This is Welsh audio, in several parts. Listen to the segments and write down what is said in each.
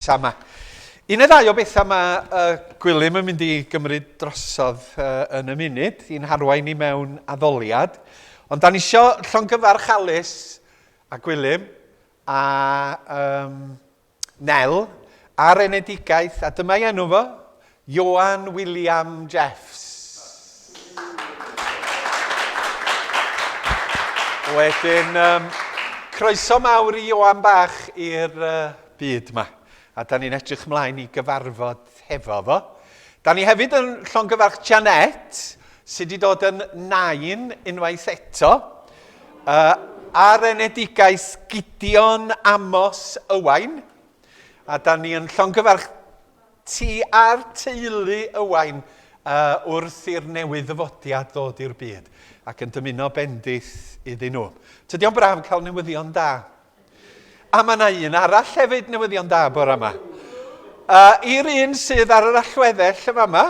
Yma. Un neu ddau o bethau mae uh, Gwilym yn mynd i gymryd drosodd uh, yn y munud i'n harwain ni mewn addoliad. Ond da ni isio llongyfarch Alice a Gwilym a um, Nel ar enedigaeth, a dyma'i enw fo, Ioan William Jeffs. Wedyn, um, croeso mawr i Ioan bach i'r uh, byd yma. A da ni'n edrych mlaen i gyfarfod hefo fo. Da ni hefyd yn llongyfarch Janet, sydd wedi dod yn nain unwaith eto, uh, ar enedigaeth Gideon Amos Owain. A da ni yn llongyfarch Ti a'r teulu Ywain wrth i'r newydd-ddyfodiad ddod i'r byd, ac yn dymuno bendith iddyn nhw. Tydi o'n braf cael newyddion da? A mae yna un arall hefyd newyddion da bore yma. I'r un sydd ar yr allweddell yma yma,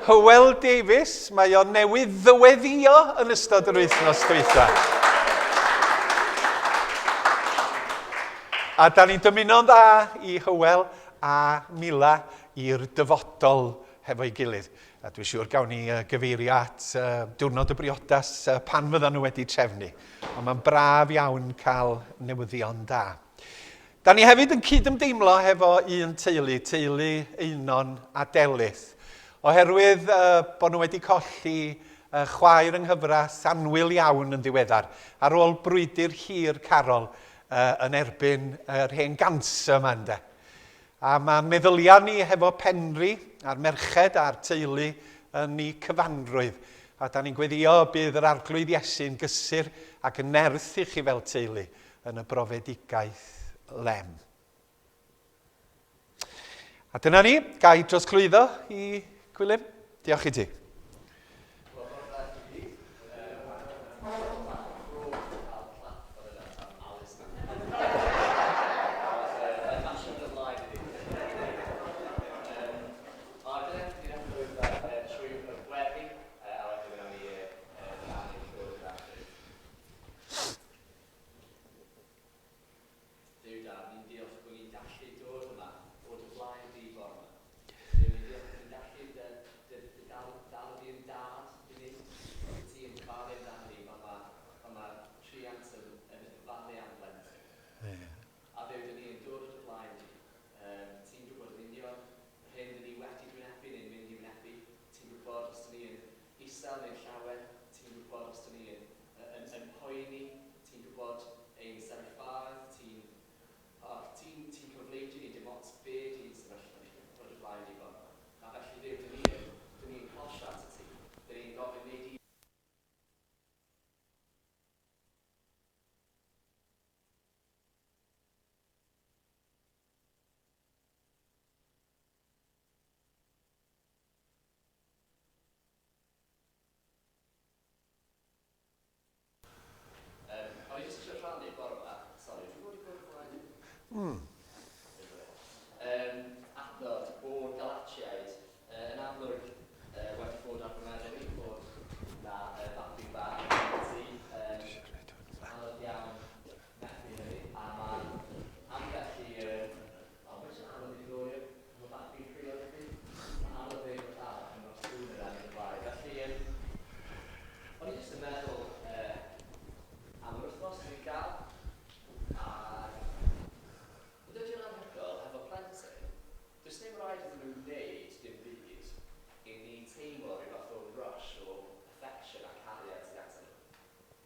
Hywel Davies, mae o newydd ddyweddio yn ystod yr wythnos dwytha. A da ni'n dymuno'n dda i Hywel a Mila i'r dyfodol hefo'i gilydd. A dwi'n siŵr gawn ni gyfeirio at diwrnod y briodas pan fyddan nhw wedi trefnu. Ond mae'n braf iawn cael newyddion da. Da ni hefyd yn cyd-ymdeimlo hefo un teulu, teulu Einon a Delyth, oherwydd uh, bod nhw wedi colli uh, chwaer yng nghyfraith annwyl iawn yn ddiweddar, ar ôl brwydr hir Carol uh, yn erbyn yr hen ganser yma, ynde. A mae meddyliau ni hefo Penri a'r merched a'r teulu yn eu cyfanrwydd. A da ni'n gweddio bydd yr Arglwydd Iesu'n gysur ac yn nerth i chi fel teulu yn y brofedigaeth lem. A dyna ni, ga i drosglwyddo i Gwilym. Diolch i ti. Duw Dad, ni'n diolch bod ni'n gallu dod yma o dy flaen di bore 'ma. Duw, ni'n diolch bod ni'n gallu dy, dy, dy dal, dal di yn dad i ni. Bod ti yn gofalu amdano ni fel mae, fel mae rhiant yn, yn gofalu am blentyn. Yeah. A Dduw, dyn ni yn dod o dy flaen di. Um, ti'n gwybod yn union yr hyn dyn ni wedi gwynebu neu'n mynd i wynebu. Ti'n gwybod os dyn ni yn isel neu'n llawen. Ti'n gwybod os dyn ni yn yn, yn poeni, ti'n gwybod ein sefyllfaoedd, ti'n, oh, ti'n, ti'n cyfleidio ni, dim ots be di'n sefyllfa ni, o dy flaen di bore 'ma. A felly Dduw, dyn ni yn, dyn ni'n closio atat ti, dyn ni'n gofyn wnei di Yym, o'n i jyst eisiau rhannu bore 'ma, sori, dwi fod i bod o flaen? Mm. Yym, adnod o'r Galatiaid, uh, yn amlwg uh, wedi bod ar fy meddwl i bod na uh, babi bach yn y tŷ, um, anodd iawn methu hynny, a mae ambell i, uh, o, mae'n jyst anodd i glorio, mae babi'n crio dydy? Mae'n anodd dweud wrth arall, ond mae'r sŵn yna yn y blaen. Felly, um, O'n i jyst yn meddwl yy am yr wythnos dwi 'di gael, a yn dydy o'n anhygoel, hefo plentyn, does dim raid iddyn nhw wneud dim byd i ni teimlo rhyw fath o rush o affection a cariad tuag atyn nhw.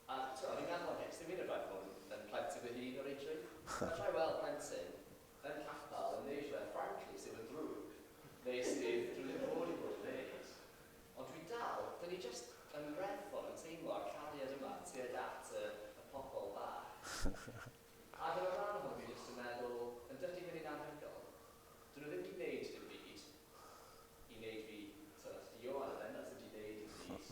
A t'mo', o'n i'n meddwl am hyn, 'sdim hyd yn oed raid bod yn yn plentyn fy hun o reidrwydd. Fedra i weld plentyn yn capel yn neud rhywbeth frankly sydd yn ddrwg, neu sydd dyn nhw ddim fod i bod yn neud, Ond dwi dal, dyn ni jyst yn reddfol yn teimlo'r cariad yma tuag at y y pobl bach. Ac yn y rhan ohono fi jyst yn meddwl, yn dydy hynny'n anhygoel? Dyn nhw ddim 'di wneud dim byd i wneud fi, tibod, dydy Ioan yn bendant ddim 'di wneud dim byd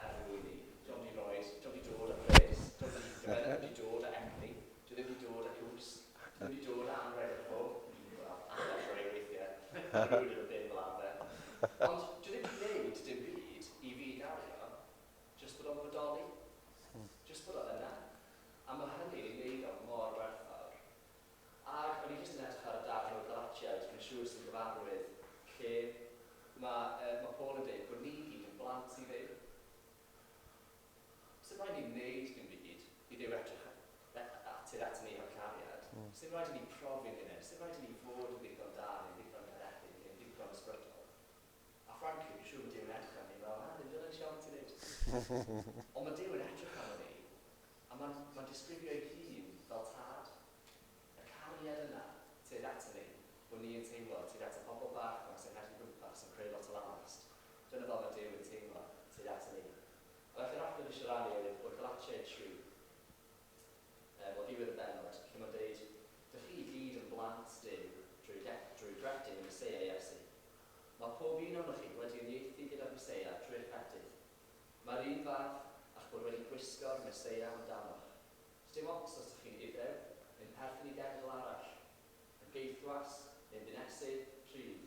er mwyn i, dio'm 'di rhoid, dio'm 'di dod â pres, dio'm 'di, dio'm ddim 'di dod â egni, dio ddim 'di dod â cwsg, dio ddim 'di dod â anrheg o'r pub, wel, ambell rai weithiau, rhywun yn y bin fel arfer. Ond dwi ddim 'di gwneud dim byd i fi gario, jyst bod o'n bodoli. Jyst bod o yna. A mae hynny'n ei wneud o mor werthfawr. Ac o'n i jyst yn edrych ar y darn o'r Galatiaid. Lle mae, uh, mae Paul yn dweud bod ni gyd yn blant i Dduw. Sut rhaid ni wneud dim byd i Dduw edrych at at ni efo cariad? Sut rhaid i ni profi'n hunain? Sut rhaid i ni fod yn ddigon da neu'n ddigon caredig neu'n ddigon ysbrydol? A frankly, dwi'n siŵr mae Duw yn edrych arno ni fel, na, ddim dyna nes i ofyn ti wneud. Ond mae Duw yn edrych arno ni, a mae'n ma disgrifio ei hun fel tad. Y cariad yna tuag ato ni, bod ni yn teimlo tuag at y pobl bach 'ma sy'n rhedeg o gwmpas yn creu lot o lanast. Dyna fel mae Duw yn teimlo tuag ato ni. A felly'r adnod eisiau rannu oedd o'r Galatiaid 3, um, o ddiwedd y bennod, lle mae'n deud, Dych chi i gyd yn blant Duw drwy, drwy gredu yn y Meseia Iesu. Mae pob un ohonoch chi wedi uniaethu gyda'r Meseia drwy'ch bedydd. Mae'r un fath a'ch bod wedi gwisgo'r Meseia amdanoch. Sdim ots os dych chi'n Iddew neu'n perthyn i genedl arall, yn gaethwas neu'n ddinesydd rhydd,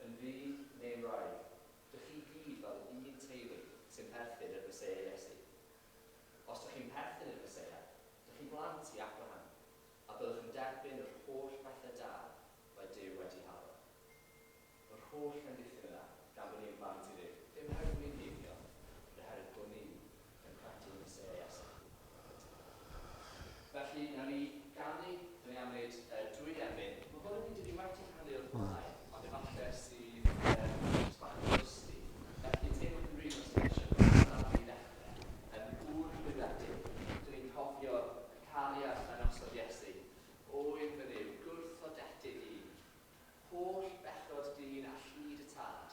yn ddyn neu'n wraig, dych chi i gyd fel un teulu sy'n perthyn i'r Meseia Iesu. Os dych chi'n perthyn i'r Meseia, dych chi'n blant i Abraham, a byddwch yn derbyn yr holl bethau da mae Duw wedi haddo. Yr holl fendithion yna, gan bod ni'n blant i Dduw, ddim oherwydd bod ni'n heiddio, ond oherwydd bod ni yn credu yn Meseia Iesu. Felly, nawn ni ganu, dyn ni am wneud dwy emyn. Mae hwn yn un dyn ni wedi canu o'r blaen, ond efallai sydd jyst bach yn rusty. Felly, teimlwch yn rhydd os ydych eisiau gwrando i ddechrau. Gŵr clwyfedig, dyn ni'n cofio y cariad a ddangosodd Iesu. Oen fy Nuw, gwrthodedig un. Holl bechod dyn a llid y tad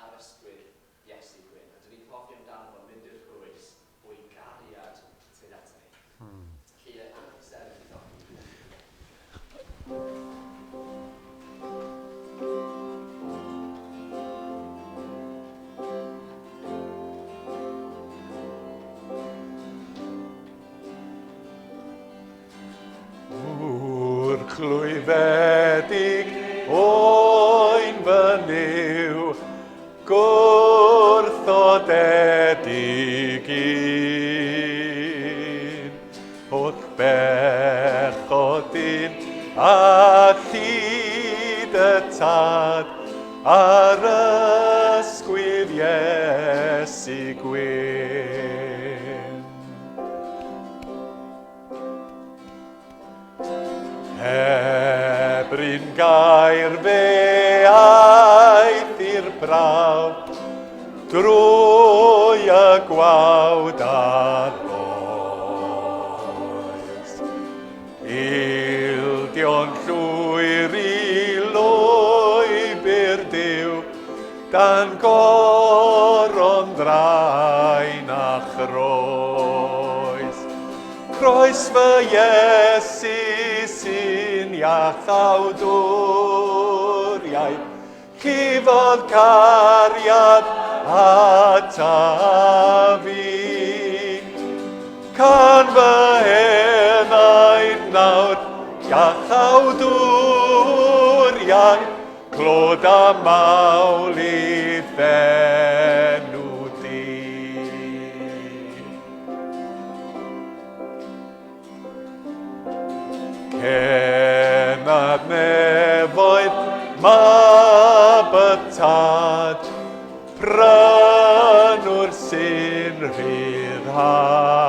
ar ysgwydd Iesu gwyn. A dyn ni'n cofio amdano fo'n mynd i'r groes o'i gariad tuag ato ni. Felly, anwch chi sefyll i godi. Gŵr clwyfedig oen fy Nuw, gwrthodedig un, holl bechod un a llid y tad ar ysgwydd Iesu gwyn. Heb un gair fe aeth i'r prawf drwy y gwawd a'r oes. Ildio'n llwyr i lwybr Duw, dan goron ddraen a chroes. Croes fy Iesu sy'n iachawdwriaeth, llifodd cariad ataf fi. Can fy enaid nawr iachawdwriaeth, Clod a mawl i'th enw di. Cenad nefoedd mab y tad, prynwr sy'n rhyddhau.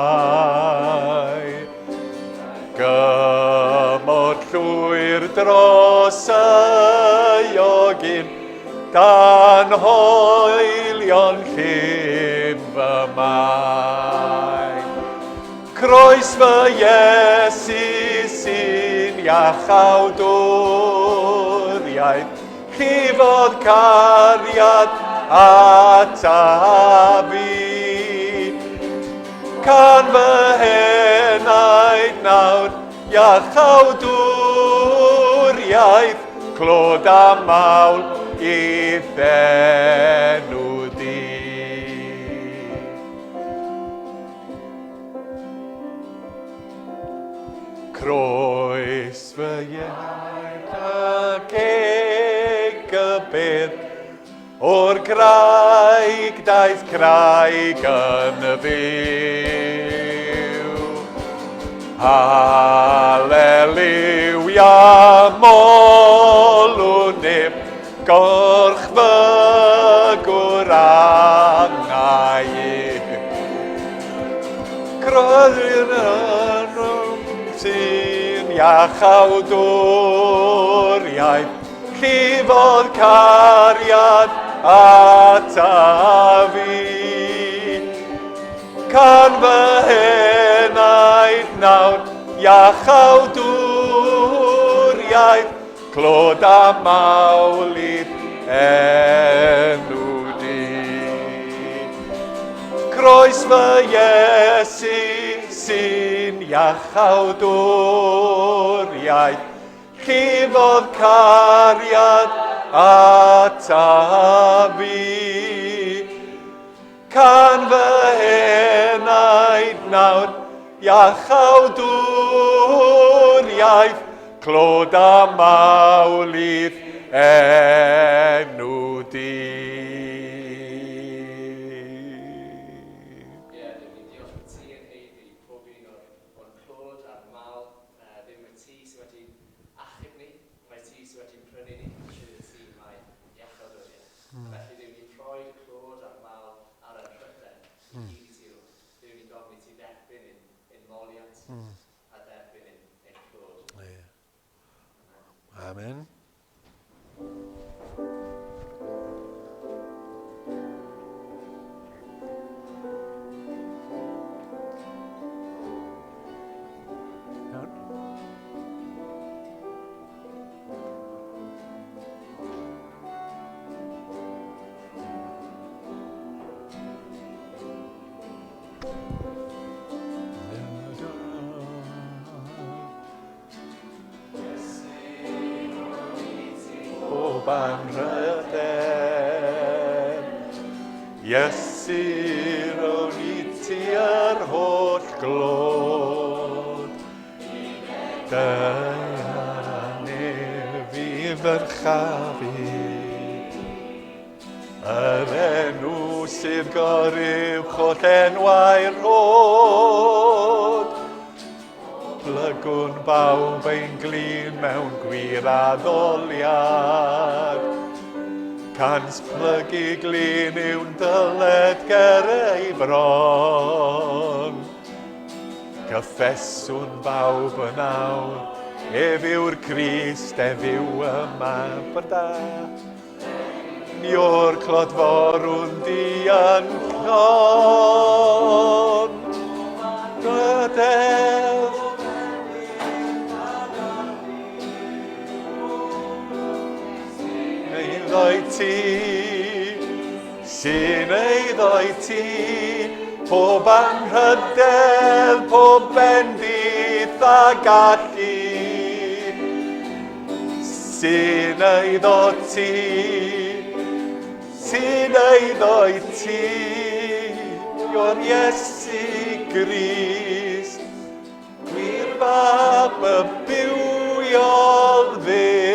Gymod llwyr dros y iogyn, dan hoelion llym fy mai. Croes fy Iesu sy'n iachawdwriaeth, llifodd cariad ataf fi. Can fy henaid nawr iachawdwriaeth, clod a mawl i'th enw di. Croes fy iechyd a geg y bedd, O'r graig daeth craig yn y fyw. Haleliwia, molwn neb, gorchfygodd. iachawdwriaeth, llifodd cariad ataf i. Can fy henaid nawr, iachawdwriaeth, Clod a mawl i'th enw di. Croes fy Iesu sy'n iachawdwriaeth, llifodd cariad ataf fi. Can fy henaid nawr iachawdwriaeth, clod a mawl i'th enw di. Ie, Duw, ni'n diolch i ti yn haeddu pob un o'r, o'r clod a'r mawl. Duw, mae ti sydd wedi achub ni, mae ti sydd wedi'n prynu ni, trwy y ti mae iachawdwriaeth. Mm. Felly Duw, ni'n rhoi y clod a'r mawl a'r anrhydedd i mm. gyd i ti. Duw, ni'n gofyn i ti dderbyn ein, ein moliant mm. a derbyn ein, ein clod. Yeah. Amen. Pob anrhydedd, Iesu, rown i ti yr holl glod. Daear a nef i ddyrchafu. Yr enw sydd goruwch holl enwau'r rhod. Plygwn bawb ein glin mewn gwir addoliad. Cans plygu glin yw'n dyled ger ei bron. Cyffeswn bawb yn awr, ef yw'r Crist, ef yw y Mab da. Mi o'r clodforwn di yn llon. Rydedd. Eiddo i ti, sy'n eiddo i ti, pob anrhydedd, pob bendith a gallu. Sy'n eiddo ti, sy'n eiddo i ti, o'r Iesu Grist, gwir fab y bywiol Dduw.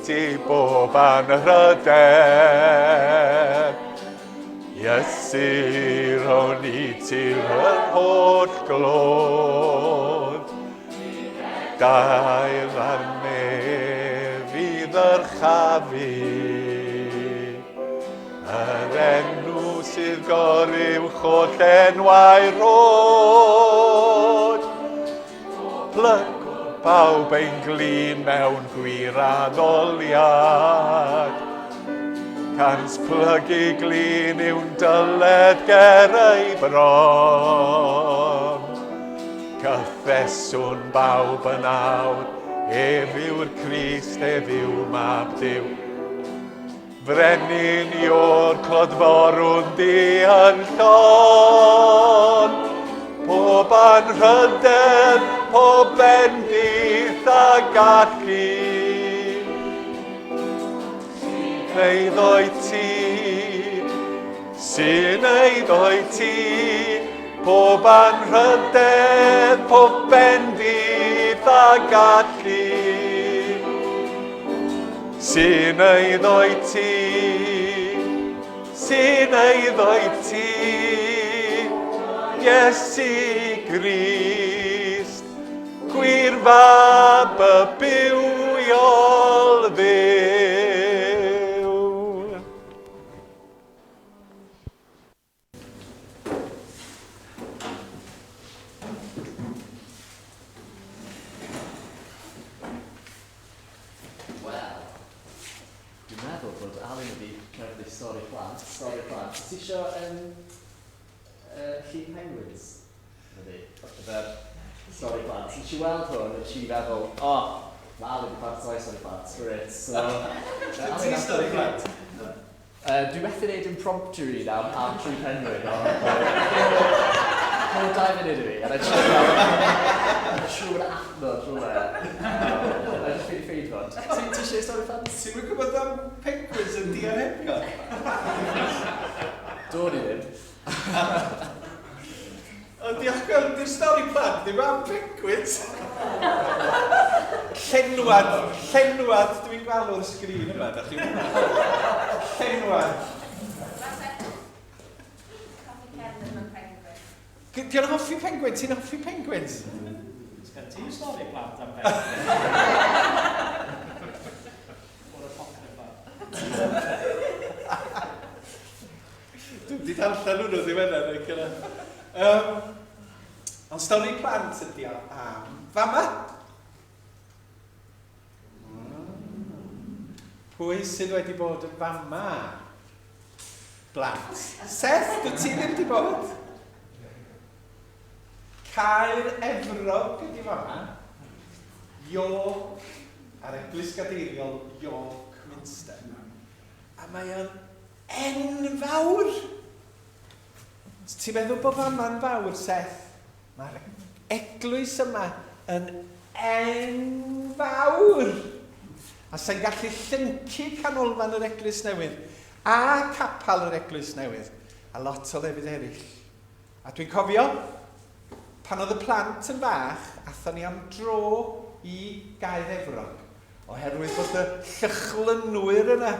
Ti bob anrhydedd, Iesu, rhown i ti'r holl glod. Dail ar nef i ddyrchafu. Yr enw sydd goruwch holl enwau rhod. Plygwn pawb ein glin mewn gwir addoliad. Cans plygu glin yw'n dyled ger ei bron. Cyffeswn bawb yn awr, ef yw'r Crist, ef yw Mab Duw. Frenin i o'r clodforwn di yn llon. Pob anrhydedd, pob bendith a gallu. Sy'n eiddo i ti, sy'n eiddo i ti, pob anrhydedd, pob bendith a gallu. Sy'n eiddo i ti, sy'n eiddo i ti, Iesu Grist, gwir fab y bywiol Dduw. plant, stori plant. Ti isio um, llun penguins? Na fi, ar gyfer stori plant. Nes i weld hwn, nes i feddwl, o, oh, mae Ali wedi paratoi stori plant, great. So, Ti stori plant? Dwi methu gwneud impromptu un am Trwy Penrhyn, ond rho 2 munud i fi, a na i trio cael siŵr adnod rhywle. Na i jyst ffeindio ffeindio fo. Ti eisiau stori plant? Ti'm yn gwybod am penguins yn diarhebio? Do'n i ddim. Ond diolch gweld, di'r stori plant ddim am penguins. Llenwad, llenwad dwi'n gweld o'r sgrin yma, da chi'n Llenwad. Di o'n hoffi penguins? Ti'n hoffi penguins? Sgen ti'n stori plant am penguins? O'r apocrypha. Dwi'm wedi darllen hwnnw ddiweddar, neu cyna. Ond stori plant ydi o am fama. Pwy sydd wedi bod yn fama? Blant. Seth, dwi ti ddim wedi bod? Caer Efrog ydi fama. York, a'r Eglwys Gadeiriol York Minster. A mae o'n enfawr! Ti'n meddwl bod fama'n fawr, Seth? Mae'r eglwys yma yn enfawr! A sa'n gallu llyncu canolfan yr eglwys newydd, a capel yr eglwys newydd, a lot o lefydd eraill. A dwi'n cofio, pan oedd y plant yn fach, athon ni am dro i Gaer Efrog, oherwydd bod y llychlynwyr yna.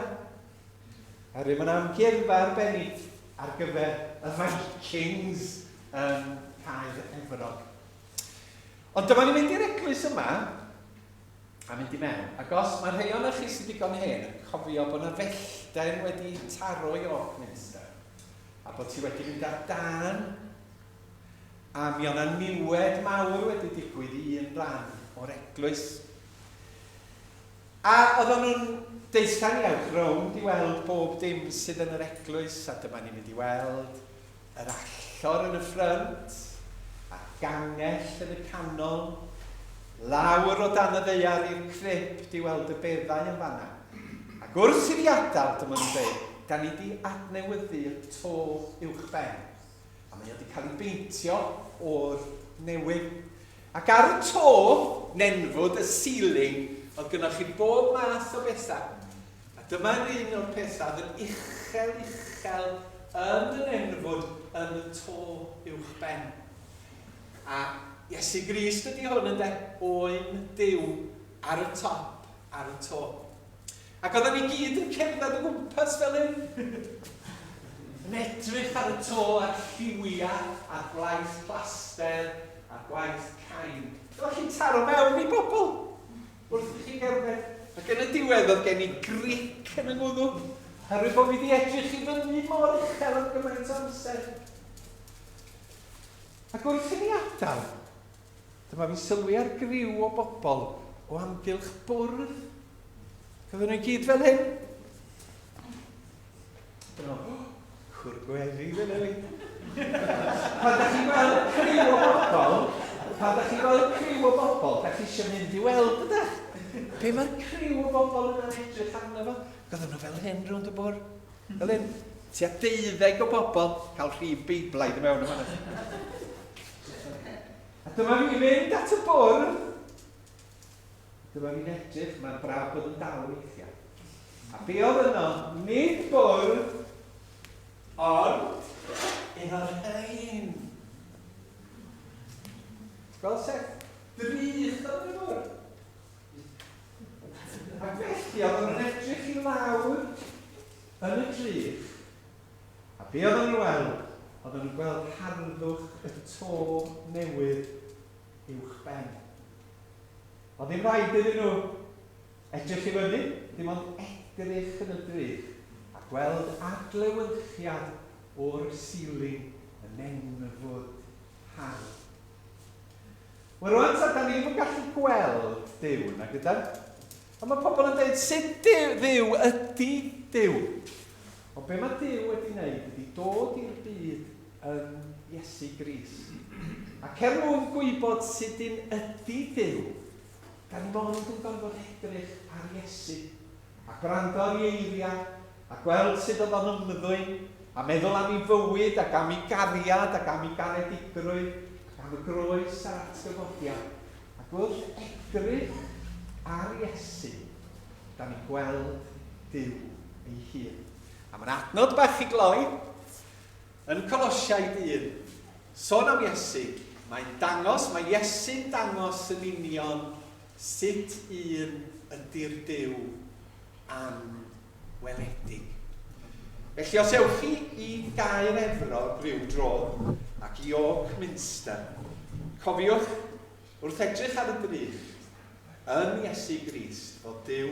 Oherwydd mae yna amgueddfa arbennig ar gyfer y Vikings yn Caer Efrog. Ond dyma ni'n mynd i'r eglwys yma, a mynd i mewn. Ac os mae rhai ohonoch chi sydd digon hen yn cofio bod yna fellten wedi taro York Minster, a bod ti wedi mynd ar dân, a mi o'na niwed mawr wedi digwydd i un ran o'r eglwys. A oedden nhw'n deutha ni, ewch rownd i weld bob dim sydd yn yr eglwys, a dyma ni'n mynd i weld yr allor yn y ffrynt, a'r gangell yn y canol, lawr o dan y ddaear i'r crypt i weld y beddau yn fanna. Ac wrth i fi adael, dyma nhw'n dweud, da ni di adnewyddu'r to uwchben. A mae o wedi cael ei beintio o'r newydd. Ac ar y to, nenfwd, y ceiling, oedd gynnoch chi bob math o bethau. A dyma un o'r pethau oedd yn uchel, uchel yn y nenfwd, yn y to uwchben. A Iesu Grist ydy hwn ynde, oen Duw ar y top, ar y to. Ac oedden ni gyd yn cerdded o gwmpas fel hyn, yn edrych ar y to a'r lliwiau a'r gwaith plaster a'r gwaith cain. Oeddech chi'n taro mewn i bobl wrth i chi gerdded. Ac yn y diwedd oedd gen i gric yn y ngwddw, oherwydd bod fi wedi edrych i fyny mor uchel am gymaint o amser. Ac wrth i ni adael, Dyma fi'n sylwi ar griw o bobl o amgylch bwrdd. Oedden nhw i gyd fel hyn. Dyma, oh, cwr gweddi fel hyn. Pan da chi'n gweld criw o bobl, pan da chi'n gweld criw o bobl, da chi eisiau mynd i weld ydych. Be mae'r criw o bobl yna'n edrych arno fo? Oedden nhw fel hyn rownd y bwrdd. Fel hyn, tua 12 o bobl cael rhif Beiblaidd i mewn yma. A dyma fi'n mynd at y bwrdd. Dyma fi'n edrych, mae'n braf bod yn dal weithiau. A be oedd yno? Nid bwrdd, ond un o'r rhain. Ti'n gweld Seth? Drych oedd y bwrdd. Ac felly oedden nhw'n edrych i lawr yn y drych, a be oedden nhw'n weld? Oedden nhw'n gweld harddwch y to newydd uwch ben. Oedd ddim rhaid iddyn nhw edrych i fyny, dim ond edrych yn y drych a gweld adlewyrchiad o'r ceiling y nenfwd hardd. Wel rwan ta, da ni'm yn gallu gweld Duw, nag ydan? A mae pobl yn dweud, sut Duw, Dduw ydy Duw? Ond be mae Duw wedi wneud ydy dod i'r byd yn Iesu Grist. Ac er mwyn gwybod sut un ydy Duw, da ni mond yn gorfod edrych ar Iesu, a gwrando ar ei eiriau, a gweld sut oedd o'n ymddwyn, a meddwl am ei fywyd, ac am ei gariad, ac am ei garedigrwydd, ac am y groes a'r atgyfodiad. Ac wrth edrych ar Iesu, da ni'n gweld Duw ei hun. A mae'n adnod bach i gloi, yn Colosiaid 1, sôn am Iesu, mae'n dangos, mae Iesu'n dangos yn union sut un ydy'r Duw anweledig. Felly os ewch chi i Gaer Efrog ryw dro ac i York Minster, cofiwch wrth edrych ar y drych yn Iesu Grist fod Duw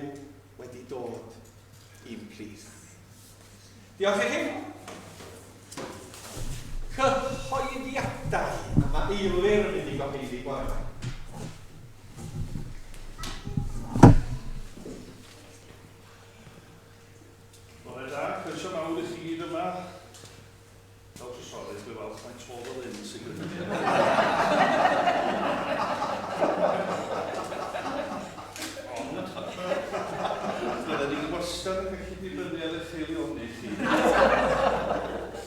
wedi dod i'n plith. Diolch i chi. Cyhoeddiadau. A mae Eilir yn mynd i gyhoeddi bore yma. Bore da, croeso mawr i chi gyd yma. Fel trysorydd, dwi'n falch mai to fel hyn sydd gyda ni yma. Ond, bydden ni wastad yn gallu dibynnu ar eich haelioni chi.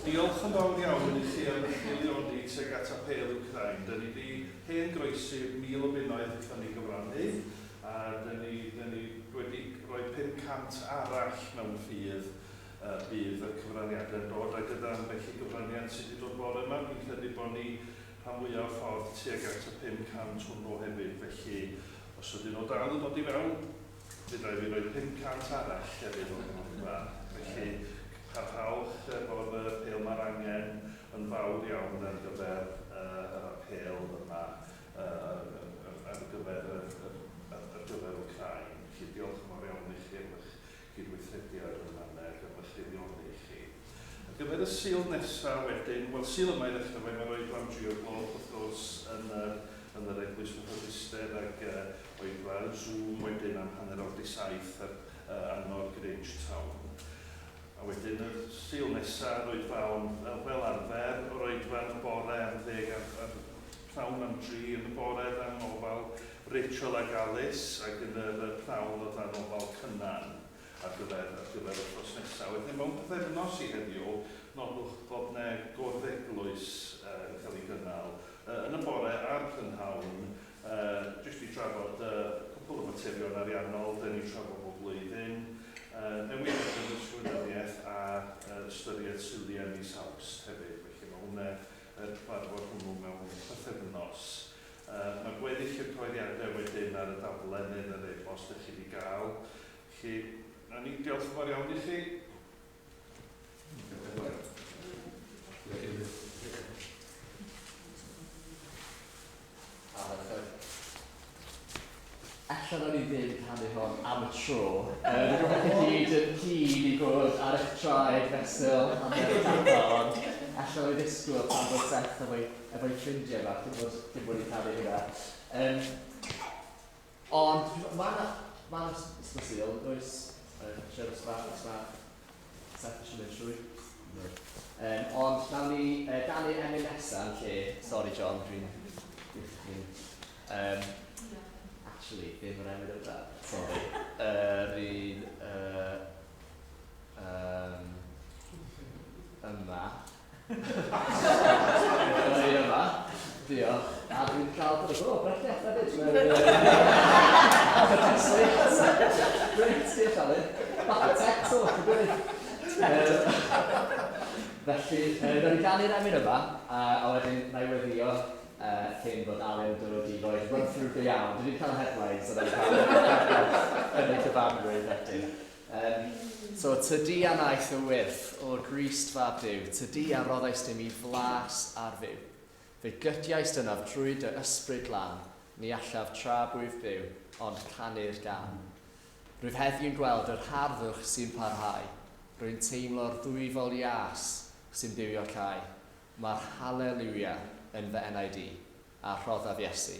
Diolch yn fawr iawn i chi am eich haelioni tuag at apêl Wcráin. Dyn ni wedi hen groesi'r 1,000 o bunnoedd wrthon ni gyfrannu, a dyn ni, dyn ni wedi rhoi 500 arall mewn ffydd y bydd y cyfraniadau'n dod, a gyda ambell i gyfraniad sydd wedi dod bore yma, fi'n credu bod ni rhan fwyaf o'r ffordd tuag at y 500 hwnnw hefyd, felly os ydyn nhw dal yn dod i fewn, fydd rhaid fi roi 500 arall hefyd o'r gronfa. Felly parhawch efo'r apêl, mae'r angen yn fawr iawn ar gyfer yr apêl yma ar gyfer ar gyfer Wcráin. Felly diolch yn fawr iawn i chi am eich gydweithrediad yn fan'na ac am eich haelioni chi. Ar gyfer y Sul nesa wedyn, wel Sul yma i ddechrau fe, mae'r oedfa am dri o'r gloch wrth gwrs yn yr, yn yr Eglwys Methodistedd ac uh, oedfa Zoom wedyn am hanner awr di saith ar uh, angor Grange Town. A wedyn y Sul nesa, yr oedfa ond fel arfer, yr oedfa yn y bore am ddeg ar, ar pnawn am dri yn y bore dan ofal Rachel ag Alice ac yn yr pnawn o dan ofal Cynan ar gyfer ar gyfer wythnos nesa. Wedyn mewn pythefnos i heddiw, nodwch fod 'ne gwrdd eglwys yn cael ei gynnal yn y bore a'r prynhawn jyst i drafod cwpl o faterion ariannol 'den ni'n trafod bob blwyddyn, newidiadau yn y ysgrifenyddiaeth a ystyried Suliau mis Awst hefyd. Felly mae hwnna, y cyfarfod hwnnw mewn pythefnos. Mae gweddill y cyhoeddiadau wedyn ar y daflen neu yn yr e-bost dych chi 'di gael. Felly, 'na ni, diolch yn fawr iawn i chi. Ella nawn ni ddim canu hon am y tro. Dwi'n gwybod chi gyd yn keen i fod ar eich traed fesul hanner capel, ond ella nawn ni ddisgwyl tan bod Seth efo'i efo'i ffrindiau bach cyn bod cyn bod ni'n canu hynna. Um, ond mae yna ma 'na ysgol Sul, does? Siarad os ma, os ma Seth eisiau mynd trwy. Um, ond nawn ni ganu emyn nesaf yn lle. Sorry John, dwi'n... Dwi um, actually, ddim yr emyn yma. Sorry. Yr un um, yma. Yr un yma. Diolch. A dwi'n cael bod o, bregeth hefyd. Grêt, diolch Alun. Bach o tech talk, yn dweud. Felly, nawn ni ganu'r emyn yma, a wedyn na i weddio cyn bod Alun yn dod i roi run-through go iawn. Dwi wedi cael y headlines, a nawn ni cael yn ei gyfanrwydd wedyn. Um, so, tydi a wnaeth y wyrth o'r Grist fab Duw, tydi a roddaist i mi flas ar fyw. Fe gydiaist ynaf drwy dy ysbryd glân, ni allaf tra bwyf byw, ond canu'r gân. Rwyf heddiw'n gweld yr harddwch sy'n parhau, rwy'n teimlo'r ddwyfol ias sy'n bywio llai. Mae'r haleliwia yn fy enaid i, a rhoddaf Iesu,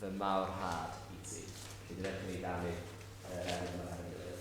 fy mawr rhad i ti. Felly dylech chi ganu yr emyn yma hefo'n gilydd.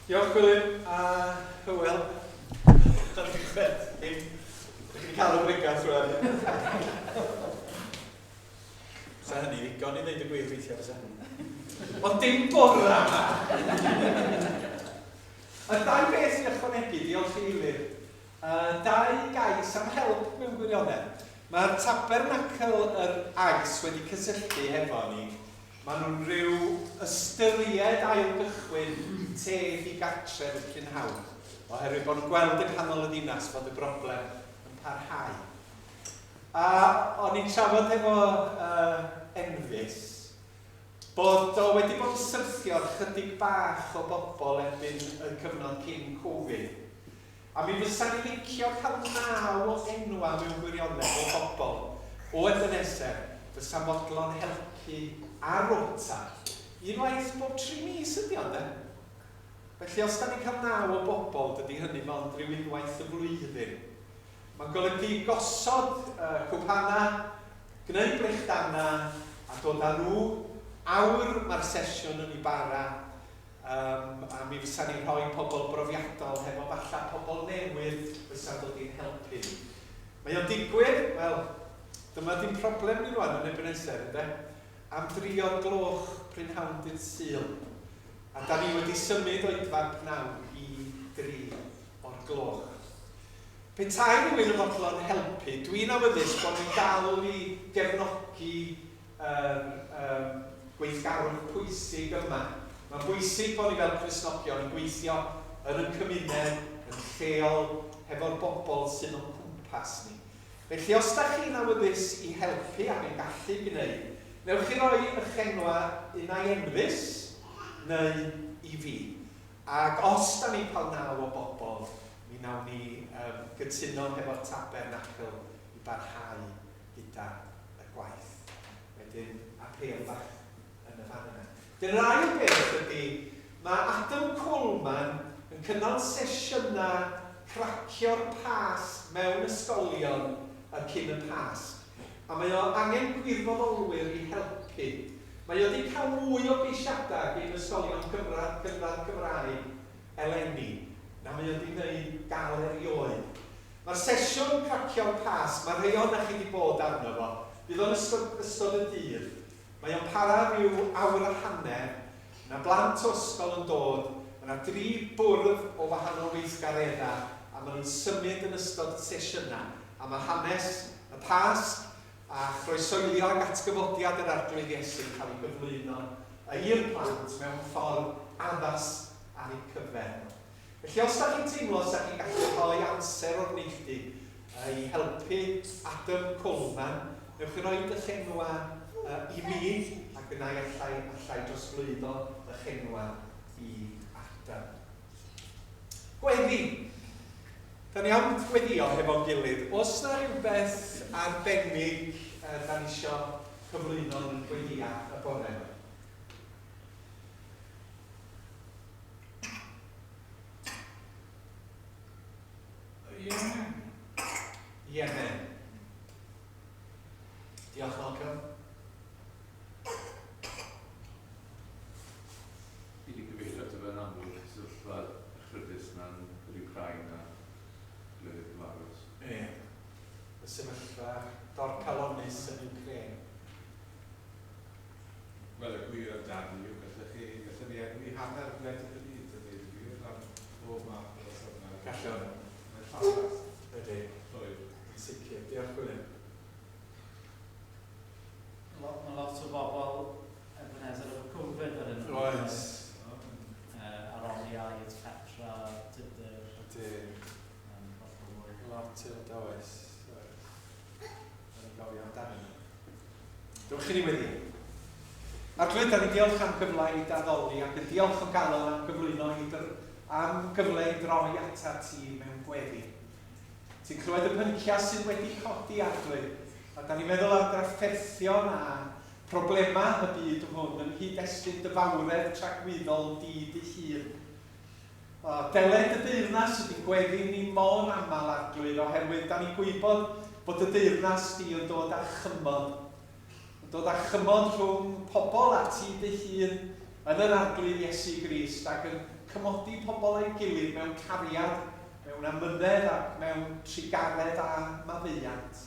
Diolch Gwilym a Hywel. Da ni'n chwerthin. Dych chi'n cael y bregeth rwan. Sa hynny ddigon i ddeud y gwir weithiau, fysa? Ond dim bora yma! Y dau beth i ychwanegu, diolch i Eilir. Uh, dau gais am help mewn gwirionedd. Mae'r tabernacl yr AGS wedi cysylltu hefo ni. Maen nhw'n rhyw ystyried ailgychwyn te digartref y prynhawn, oherwydd bod nhw'n gweld yng nghanol y ddinas fod y broblem yn parhau. A o'n i'n trafod efo uh, Enfys bod o wedi bod yn syrthio ar chydig bach o bobl erbyn y cyfnod cyn Covid. A mi fysa ni'n licio cael naw o enwa mewn gwirionedd o bobl o Ebenezer fysa fodlon helpu ar rota unwaith bob tri mis ydi o ynde? Felly os da ni'n cael naw o bobl dydi hynny mond rhyw unwaith y flwyddyn. Mae'n golygu gosod uh, cwpana, gwneud brechdana a dod â nhw awr mae'r sesiwn yn ei bara. Yym, a mi fysa ni'n rhoi pobl brofiadol hefo falla pobl newydd fysa'n dod i'n helpu ni. Mae o'n digwydd, wel, dyma di'n problem ni rwan yn Ebenezer, ynde? Am dri o'r gloch prynhawn dydd Sul. A da ni wedi symud oedfa'r pnawn i dri o'r gloch. Petai rhywun yn fodlon helpu, dwi'n awyddus bod ni'n dal i gefnogi yr yym gweithgarwch pwysig yma. Mae'n bwysig bod ni fel Cristnogion yn gweithio yn ein cymuned, yn lleol, hefo'r bobl sydd o'n cwmpas ni. Felly os da chi'n awyddus i helpu ac yn gallu gwneud, newch chi roi eich enwau un ai Enfys neu i fi. Ac os da ni'n cael naw o bobl, mi wnawn ni um, gytuno hefo'r tabernacl i barhau gyda y gwaith. Wedyn, apêl bach yn y fan yna. Wedyn yr ail beth ydy, mae Adam Coleman yn cynnal sesiynau cracio'r Pasg mewn ysgolion y cyn y Pasg. A mae o angen gwirfoddolwyr i helpu. Mae o wedi cael mwy o geisiadau gin ysgolion cynradd, cynradd Cymraeg eleni na mae o wedi wneud gael erioed. Mae'r sesiwn cracio'r Pasg, mae rhai ohonoch chi 'di bod arno fo, bydd o'n ystod ystod y dydd. Mae o'n para rhyw awr a hanner, mae 'na blant o ysgol yn dod, mae 'na dri bwrdd o wahanol weithgareddau a maen nhw'n symud yn ystod y sesiynau a mae hanes y Pasg a chroeshoelio ac atgyfodiad yr Arglwydd Iesu'n cael ei gyflwyno i'r plant mewn ffordd addas ar eu cyfer nhw. Felly os da chi'n teimlo sa chi'n gallu rhoi amser o'r neilltu i helpu Adam Coleman, newch chi roid ych enwa i mi ac yna i allai, allai drosglwyddo ych enwa i Adam. Gweddi. Da ni am gweddio hefo'n gilydd. Oes na rhywbeth arbennig da ni isio cyflwyno yn gweddia y bore yma? Yemen. Yemen. Diolch, Malcolm. Fi wedi cyfeirio ato fe'n amlwg, sefyllfa echrydus na'n yr Ukraine a gwledydd cyfagos. Ie. Y sefyllfa dorcalonnus yn Ukraine. Wel, y gwir amdani yw gallech chi, gallen ni enwi hanner gwledydd y byd a dweud y gwir am bob math o resymau. Gallwn. Mae'n ffantastig. Ydy. Llwyr. Yn sicr. Diolch, Gwilym. Mae lot o bobl Ebenezer efo Covid ar hyn o bryd. Oes. Ar oriau, etc. Tudur. Ydy. Lot o oes. Oes. Yn gofio amdanyn nhw. Dewch i ni weddi. Arglwydd, da ni'n diolch am gyfle i daddoli ac yn diolch o galon am gyflwyno i dr am gyfle i droi atat ti mewn gweddi. Ti'n clywed y pynciau sydd wedi codi, Arglwydd, a da ni'n meddwl am drafferthion a problemau y byd hwn yng nghyd-destun dy fawredd tragwyddol di dy hun. O, deled y deyrnas ydy gweddi ni mor aml, Arglwydd, oherwydd da ni'n gwybod bod y deyrnas di yn dod â chymod. Yn dod â chymod rhwng pobl a ti dy hun yn yr Arglwydd Iesu Grist ac yn cymodi pobl â'i gilydd mewn cariad, mewn amynedd ac mewn trugaredd a maddeuant.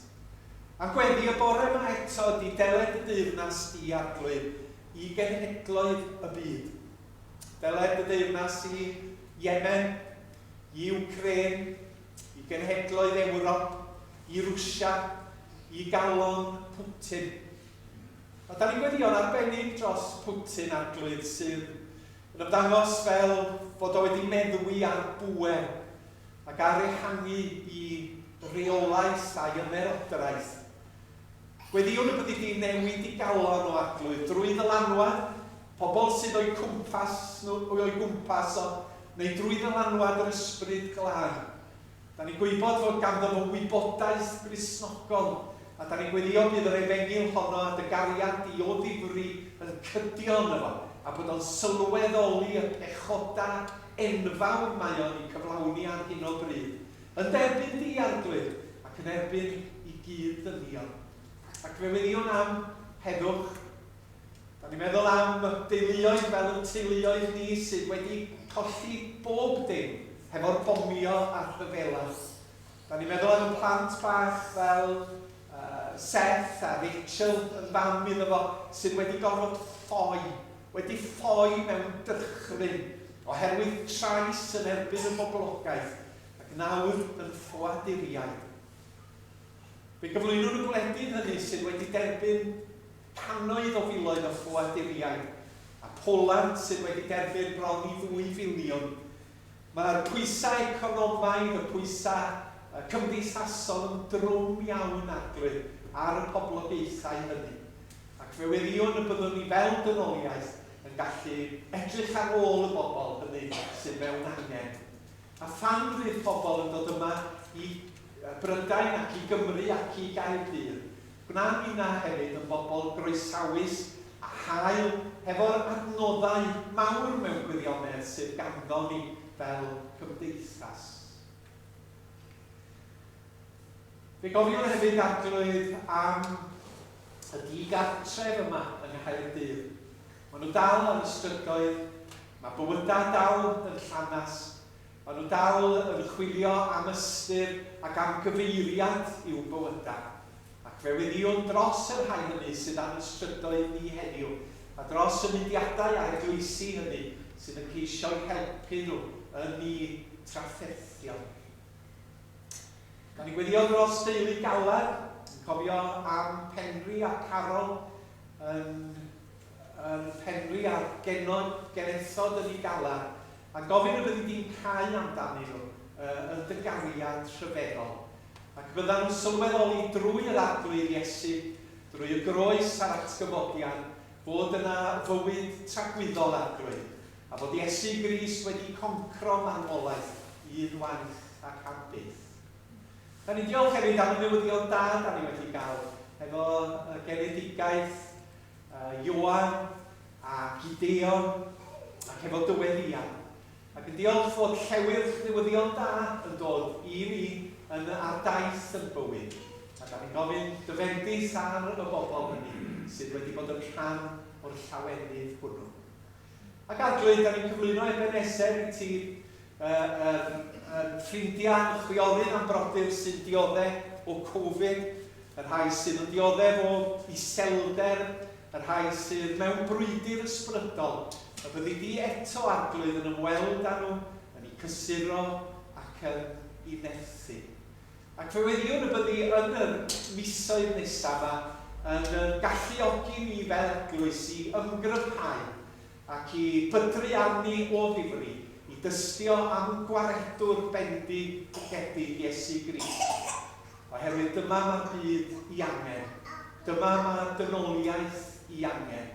A gweddi y bore yma eto ydy deled dy deyrnas di, Arglwydd, i genhedloedd y byd. Deled dy deyrnas i Yemen, i Wcrên, i genhedloedd Ewrop, i Rwsia, i galon Putin. A da ni'n gweddïo'n arbennig dros Putin, Arglwydd, sydd yn ymddangos fel fod o wedi meddwi ar bŵer ac ar ehangu i reolaeth a'i ymerodraeth. Gweddïwn y byddi di'n newid i galon o, Arglwydd, drwy ddylanwad pobl sydd o'i cwmpas nhw, o'i gwmpas o, neu drwy ddylanwad yr Ysbryd Glân. Da ni'n gwybod fod ganddo fo wybodaeth Gristnogol, a da ni'n gweddïo bydd yr efengyl honno a dy gariad di o ddifri yn cydio yno fo, a bod o'n sylweddoli y pechoda enfawr mae o'n 'u cyflawni ar hyn o bryd, yn d'erbyn di, Arglwydd, ac yn erbyn i gyd ddynion. Ac fe weddïwn am heddwch. Da ni'n meddwl am deuluoedd fel yn teuluoedd ni sydd wedi colli bob dim hefo'r bomio a'r rhyfela. Da ni'n meddwl am y plant bach fel uh, Seth a Rachel yn fam iddo fo sydd wedi gorfod ffoi, wedi ffoi mewn dychryn oherwydd trais yn erbyn y boblogaeth ac nawr yn ffoaduriaid. Fe gyflwynwn y gwledydd hynny sydd wedi derbyn cannoedd o filoedd o ffoaduriaid, a Poland sydd wedi derbyn bron i ddwy filiwn. Mae'r pwysau economaidd, y pwysau cymdeithasol yn drwm iawn, Arglwydd, ar y poblogaethau hynny. Ac fe weddïwn y byddwn ni fel dynoliaeth yn gallu edrych ar ôl y bobl hynny sydd mewn angen. A phan fydd pobl yn dod yma i Brydain ac i Gymru ac i Gaerdydd, gwna ninna hefyd yn bobl groesawus a hael hefo'r adnoddau mawr mewn gwirionedd sydd ganddon ni fel cymdeithas. Fe gofiwn hefyd, Arglwydd, am y di-gartref yma yng Nghaerdydd. Maen nhw dal ar y strydoedd, mae bywydau dal yn llanast, maen nhw dal yn chwilio am ystyr ac am gyfeiriad i'w bywydau. Ac fe weddïwn dros y rhai hynny sydd ar y strydoedd ni heddiw, a dros y mudiadau a'r eglwysi hynny sydd yn ceisio'u helpu nhw yn eu trafferthion. Da ni'n gweddio dros deulu Galar, yn cofio am Penri a Carol yn, yn Penri a'r genod, genethod yn ei Galar, a gofyn y byddi di'n cau amdanyn nhw yn dy gariad rhyfeddol. Ac byddan nhw'n sylweddoli drwy yr Arglwydd Iesu, drwy y groes a'r atgyfodiad, fod yna fywyd tragwyddol, Arglwydd, a fod Iesu Grist wedi concro marwolaeth un waith ac am byth. Da ni'n diolch hefyd am y newyddion da da ni wedi gael efo genedigaeth Ioan a Gideon ac efo dyweddïau. Ac yn diolch fod llewyrch newyddion da yn dod i ni yn ar daith yn bywyd. A da ni'n gofyn dy fendith ar y bobl hynny sydd wedi bod yn rhan o'r llawenydd hwnnw. Ac Arglwydd, da ni'n cyflwyno Ebenezer i ti, yr, yr ffrindiau, y chwiorydd a'n brodyr sy'n diodde o Covid, y rhai sydd yn dioddef o iselder, y rhai sydd mewn brwydr ysbrydol, y byddi di eto, Arglwydd, yn ymweld â nhw, yn eu cysuro ac yn eu nerthu. Ac fe weddïwn y byddi yn y misoedd nesaf 'ma yn yn galluogi ni fel eglwys i ymgryfhau ac i bydru arni o ddifri, i dystio am Gwaredwr bendigedig Iesu Grist. Oherwydd dyma mae'r byd 'i angen. Dyma mae dynoliaeth 'i angen.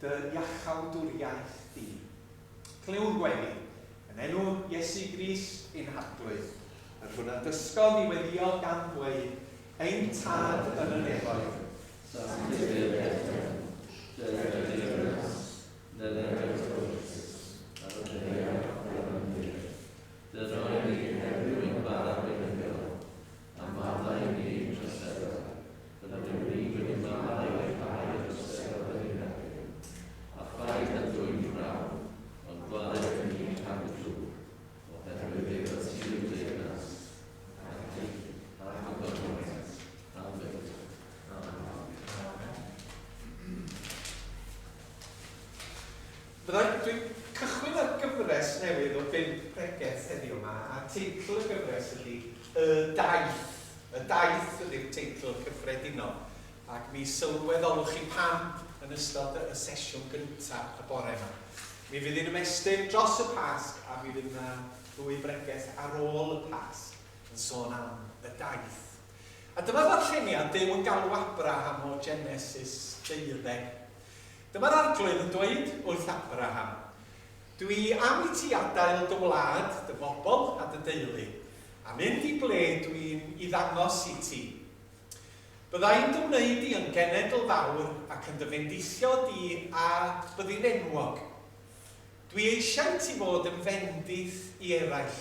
Dy iachawdwriaeth di. Clywn gweddi, yn enw Iesu Grist ein Harglwydd, yr hwn a dysgodd i weddïo gan ddweud, Ein Tad yn y nefoedd. Sancteiddir dy enw, deued dy deyrnas, wneled dy ewyllys, fel y ddaear fel yn nef. Dy roi ni heddiw ein bara beunyddiol, a maddau i ni ein troseddau, fel yr ydym ni wedi maddau i'r rhai a droseddodd yn ein herbyn. A phaid â dwyn prawf, ond gwared ni rhag y drwg. Byddai, dwi'n cychwyn ar gyfres newydd o bump pregeth heddiw yma, a teitl y gyfres ydy Y Daith. Y Daith ydy'r teitl cyffredinol, ac mi sylweddolwch chi pam yn ystod y sesiwn gyntaf y bore yma. Mi fydd hi'n ymestyn dros y Pasg, a mi fydd yna ddwy bregeth ar ôl y Pasg yn sôn am y daith. A dyma ddarlleniad Duw yn galw Abraham o Genesis deuddeg. Dyma'r Arglwydd yn dweud wrth Abraham, Dw i am i ti adael dy wlad, dy bobl a dy deulu, a mynd i ble dw i'n i ddangos i ti. Bydda i'n dy wneud di yn genedl fawr ac yn dy fendithio di a byddi'n enwog. Dw i eisiau i ti fod yn fendith i eraill.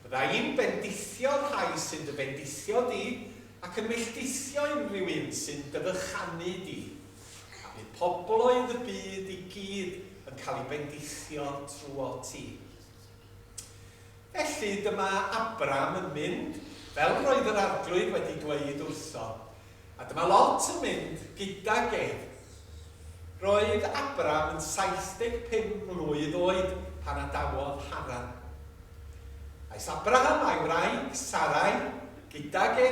Bydda i'n bendithio'r rhai sy'n dy fendithio di, ac yn melldithio unrhyw un sy'n dy fychanu di. A bydd pobloedd y byd i gyd yn cael eu bendithio trwot ti. Felly dyma Abram yn mynd, fel roedd yr Arglwydd wedi dweud wrtho, a dyma Lot yn mynd gydag ef. Roedd Abram yn 75 mlwydd oed pan adawodd Haran. Aeth Abraham a'i wraig, Sarai, gydag e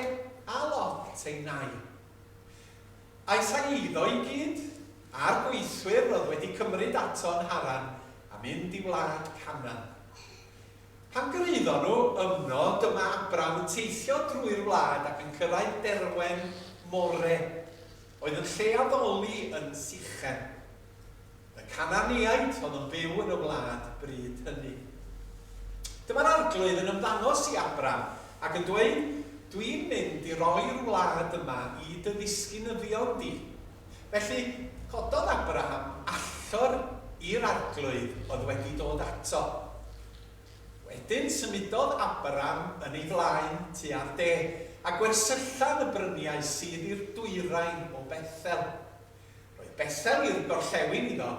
a Lot ei nai. Aeth â'i eiddo i gyd, a'r gweithwyr oedd wedi cymryd ato yn Haran, a mynd i wlad Canaan. Pan gyrhaeddon nhw yno, dyma Abram yn teithio drwy'r wlad ac yn cyrraedd derwen More, oedd yn lle addoli yn Sichem. Y Canaaneaid oedd yn byw yn y wlad bryd hynny. Dyma'r Arglwydd yn ymddangos i Abram ac yn dweud, Dwi'n mynd i roi'r wlad yma i dy ddisgynyddion di. Felly, cododd Abraham allor i'r Arglwydd oedd wedi dod ato. Wedyn symudodd Abram yn ei flaen tua'r de, a gwersylla yn y bryniau sydd i'r dwyrain o Bethel. Roedd Bethel i'r gorllewin iddo,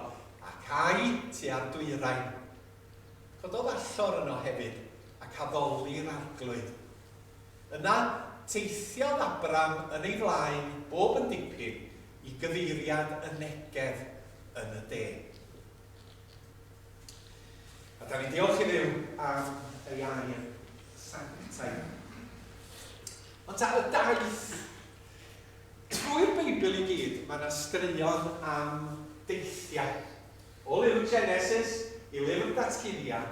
ac Ai tua'r dwyrain. Cododd allor yno hefyd, ac addoli'r Arglwydd. Yna, teithiodd Abram yn ei flaen bob yn dipyn i gyfeiriad y Negef yn y de. A da ni'n diolch i Dduw am ei air sanctaidd. Ond ta y daith trwy'r Beibl i gyd, mae yna straeon am deithiau. O lyfr Genesis i lyfr Datguddiad,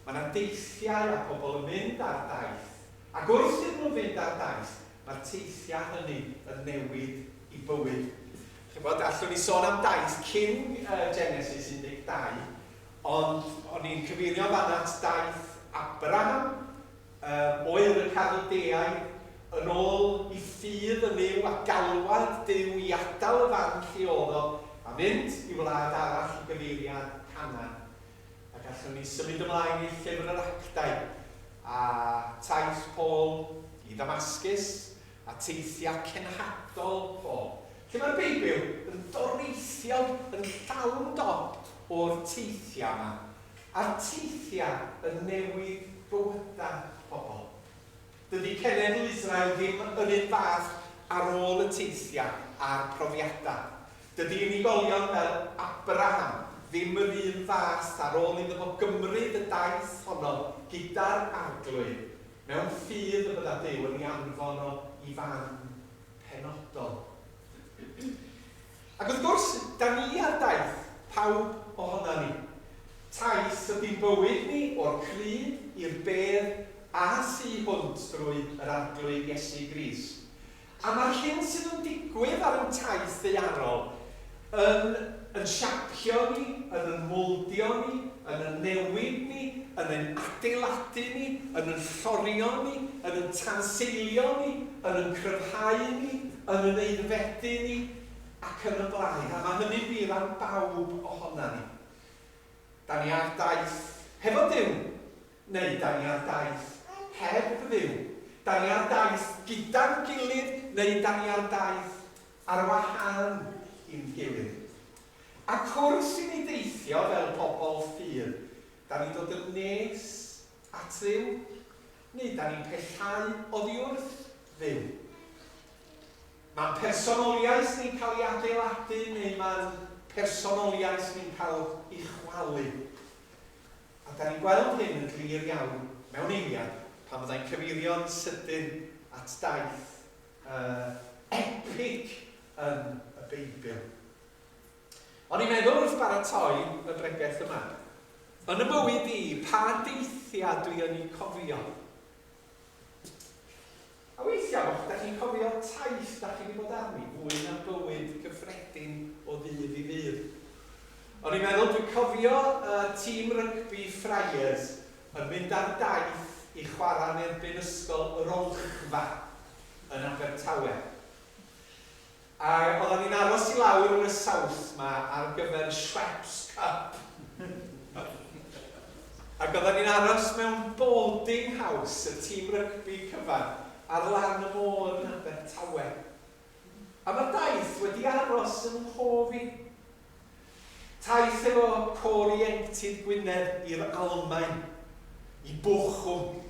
mae yna deithiau a pobl yn mynd ar daith. Ac wrth iddyn nhw fynd ar daith, mae'r teithiau hynny yn newid i bywyd. Chibod, allwn ni sôn am daith cyn Genesis 12, ond o'n i'n cyfeirio fan'na at daith Abraham, o Ur y Caldeaid, yn ôl i ffydd yn Nuw a galwad Duw i adael y fan lle oedd o a mynd i wlad arall i gyfeiriad Canaan. A gallwn ni symud ymlaen i Llyfr yr Actau a taith Paul i Ddamascus a teithiau cenhadol Paul, lle mae'r Beibl yn doreithiog, yn llawn dop o'r teithiau yma, a'r teithiau yn newid bywydau pobl. Dydy cenedl Israel ddim yr un fath ar ôl y teithiau a'r profiadau. Dydy unigolion fel Abraham ddim yr un fath ar ôl iddo fo gymryd y daith honno gyda'r Arglwydd, mewn ffydd y bydda Duw yn ei anfon o i fan penodol. Ac wrth gwrs, da ni ar daith, pawb ohona ni. Taith ydy'n bywyd ni o'r crud i'r bedd a thu hwnt drwy yr Arglwydd Iesu Grist. A mae'r hyn sydd yn digwydd ar ein taith ddaearol yn yn siapio ni, yn yn mowldio ni, yn yn newid ni, yn ein adeiladu ni, yn yn llorio ni, yn yn tanseilio ni, yn yn cryfhau ni, yn yn aeddfedu ni, ac yn y blaen. A mae hynny'n wir am bawb ohona ni. Da ni ar daith hefo Duw, neu da ni ar daith heb Dduw. Da ni ar daith gyda'n gilydd, neu da ni ar daith ar wahân i'n gilydd. Ac wrth i ni deithio fel pobl ffydd, da ni'n dod yn nes at Dduw, neu da ni'n pellhau oddi wrth Dduw. Mae'n personoliaeth ni'n cael ei adeiladu, neu mae'n personoliaeth ni'n cael ei chwalu. A da ni'n gweld hyn yn glir iawn mewn eiliad pan fyddai'n cyfeirio'n sydyn at daith uh, epic yn y Beibl. O'n i'n meddwl wrth baratoi y bregeth yma, yn y mywyd i, pa deithiau dwi yn ei cofio? A weithiau, da chi'n cofio taith da chi wedi bod arni, fwy na bywyd cyffredin o ddydd i ddydd. O'n i'n meddwl, dwi'n cofio uh, tîm rygbi Friars yn mynd ar daith i chwarae yn erbyn ysgol yr Olchfa yn Abertawe. A oeddan ni'n aros i lawr yn y South 'ma ar gyfer Schweppes Cup. Ac oeddan ni'n aros mewn boarding house, y tîm rygbi cyfan, ar lan y môr yn Abertawe. A mae'r daith wedi aros yn nghof i. Taith efo Côr Ieuenctid Gwynedd i'r Almaen, i Bochum,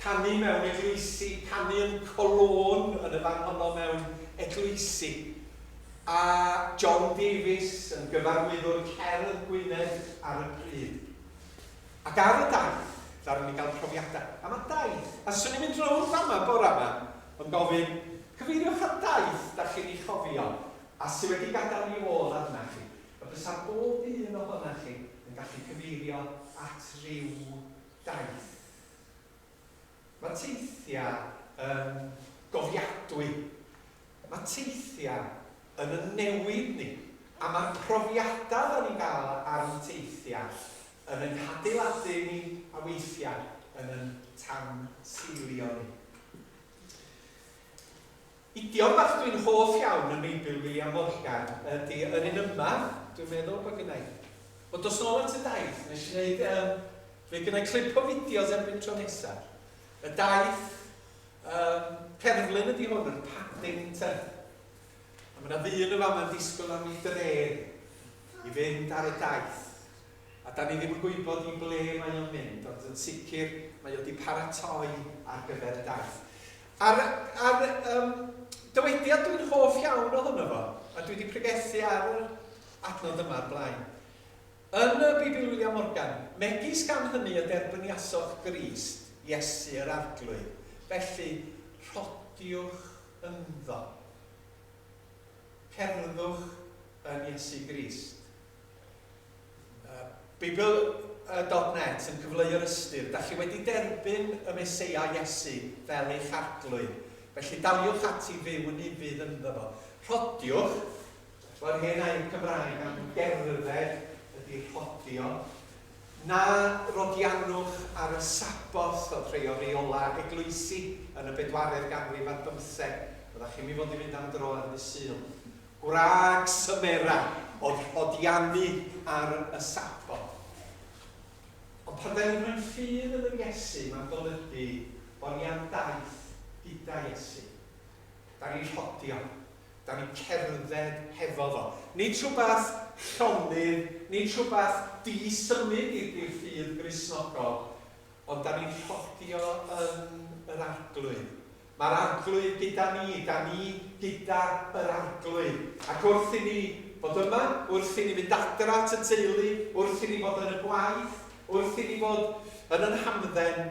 canu mewn eglwysi, canu yn Cologne yn y fan honno mewn eglwysi, a John Davies yn gyfarwyddwr cerdd Gwynedd ar y pryd. Ac ar y daith, ddaru ni gael profiadau. A mae daith, a swn i'n mynd rownd fama bora yma, yn gofyn, cyfeiriwch at daith da chi'n ei chofio, A sy wedi gadael ei ôl arnach chi, y bysa bob un ohonach chi yn gallu cyfeirio at ryw daith. Mae teithiau yn gofiadwy. Mae teithiau yn yn newid ni. A mae'r profiadau da ni'n gael ar ein teithiau yn ein hadeiladu ni a weithiau yn yn tanseilio ni. Idiom bach dwi'n hoff iawn ym Meibl William Morgan ydy yr un yma, dwi'n meddwl bod gynna i. Wel, dos nôl at y daith, nes i wneud, um, fe gynna i clip o fideos erbyn tro nesa. Y daith, um, cerflun ydy hwn, yr Paddington. A mae yna ddyn yn fama'n disgwyl am ei drên i fynd ar y daith. A da ni ddim yn gwybod i ble mae o'n mynd, ond yn sicr mae o wedi paratoi ar gyfer y daith. A'r, a'r um, dywediad dwi'n hoff iawn ohono fo, a dwi wedi pregethu ar yr adnod yma ar blaen. Yn y Beibl William Morgan, megis gan hynny y derbyniasoch Grist, Iesu yr Arglwydd, felly rhodiwch ynddo. Cerddwch yn Iesu Grist. Beibl.net yn cyfleu'r ystyr, Da chi wedi derbyn y Meseia Iesu fel eich Arglwydd, felly daliwch ati fyw yn ufudd ynddo fo. Rhodiwch, mae'r hen air Cymraeg am gerdded ydy rhodio, na rodianwch ar y Saboth, oedd rhei o reolau eglwysi yn y bedwaredd ganrif ar bymtheg, oeddach chi'm i fod i fynd am dro ar ddydd Sul. Gwrag Symera oedd rhodiannu ar y Saboth. Ond pan 'da ni'n rhoi ffydd yn yr Iesu, mae'n golygu bod ni ar daith gyda Iesu. Da ni'n rhodio. Da ni'n cerdded hefo fo. Nid rhywbeth llonydd, nid rhywbeth di-symud i'r ffydd Gristnogol, Ond da ni'n rhodio yn yr Arglwydd. Mae'r Arglwydd gyda ni, da ni gyda yr Arglwydd. Ac wrth i ni fod yma, wrth i ni fynd adra at y teulu, wrth i ni fod yn y gwaith, wrth i ni fod yn yn hamdden,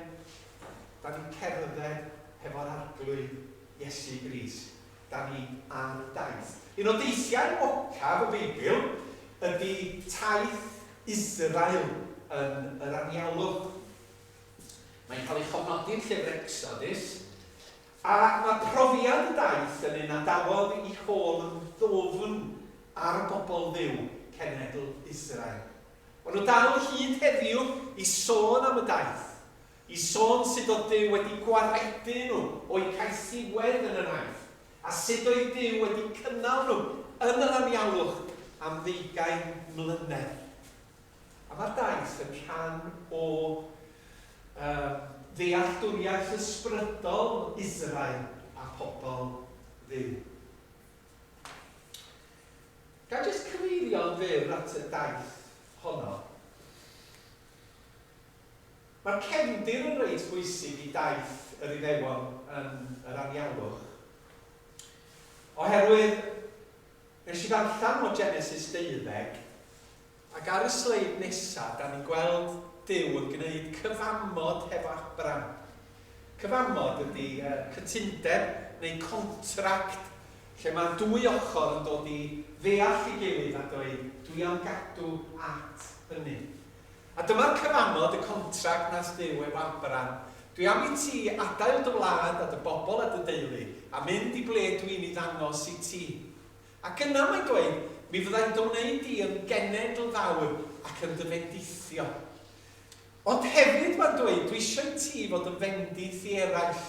da ni'n cerdded hefo'r Arglwydd Iesu Grist. Da ni ar daith. Un o deithiau enwocaf y Beibl ydy taith Israel yn yr anialwch. Mae'n cael ei chofnodi yn llyfr Exodus, a mae profiad y daith yn un adawodd ei hôl yn ddwfn ar bobl Dduw, cenedl Israel. Maen nhw dal hyd heddiw i sôn am y daith, i sôn sut oedd Duw wedi gwaredu nhw o'u caethiwed yn yr Aifft, a sut oedd Duw wedi cynnal nhw yn yr anialwch am ddeugain mlynedd. A mae'r daith yn rhan o um, ddealltwriaeth ysbrydol Israel a pobl Dduw. Ga i jyst cyfeirio'n fyr at y daith honno? Mae'r cefndir yn reit bwysig i daith yr Iddewon yn yr anialwch. Oherwydd, nes i ddarllen o Genesis deuddeg, Ac ar y sleid nesaf, da ni'n gweld Duw yn gwneud cyfamod hefo Abram. Cyfamod ydy cytundeb neu contract lle mae dwy ochr yn dod i ddeall ei gilydd a dweud, dwi am gadw at hynny. A dyma'r cyfamod, y contract nath Duw efo Abram, Dwi am i ti adael dy wlad a dy bobl a dy deulu, a mynd i ble dwi'n ei ddangos i ti. Ac yna mae'n dweud, Mi fyddai'n dy wneud di yn genedl fawr ac yn dy fendithio. Ond hefyd mae'n dweud, dwi eisiau i ti fod yn fendith i eraill.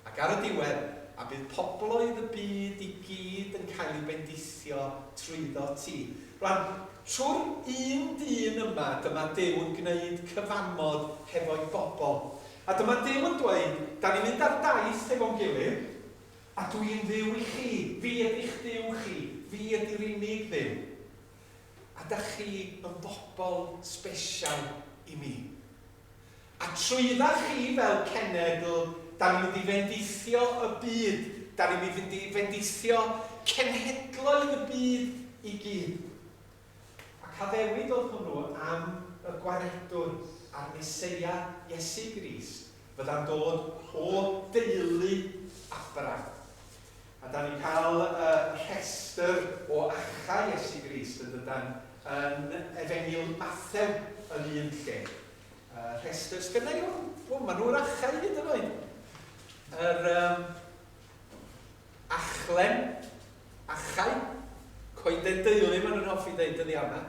Ac ar y diwedd, a bydd pobloedd y byd i gyd yn cael eu bendithio trwyddo ti. Rwan, trwy'r un dyn yma, dyma Duw yn gwneud cyfamod hefo'i bobl. A dyma Duw yn dweud, da ni'n mynd ar daith hefo'n gilydd, a dw i'n Dduw i chi, fi ydy'ch Duw chi, fi ydy'r unig Dduw. A da chi yn bobl sbesial i mi. A trwydda chi fel cenedl, da ni'n mynd i fendithio y byd, da ni'n mynd i fendithio cenhedloedd y byd i gyd. Ac addewid oedd hwnnw am y Gwaredwr a'r Meseia Iesu Grist fydda'n dod o deulu Abraham. A da ni'n cael y rhestr o achau Iesu Grist yn dydan yn Efengyl Mathew yn un lle. Y rhestr, sgynna i hwn? O, maen nhw'r achau hyd yn oed. Yr um, achlen, achau, coeden deulu maen nhw'n hoffi dweud dyddiau yma.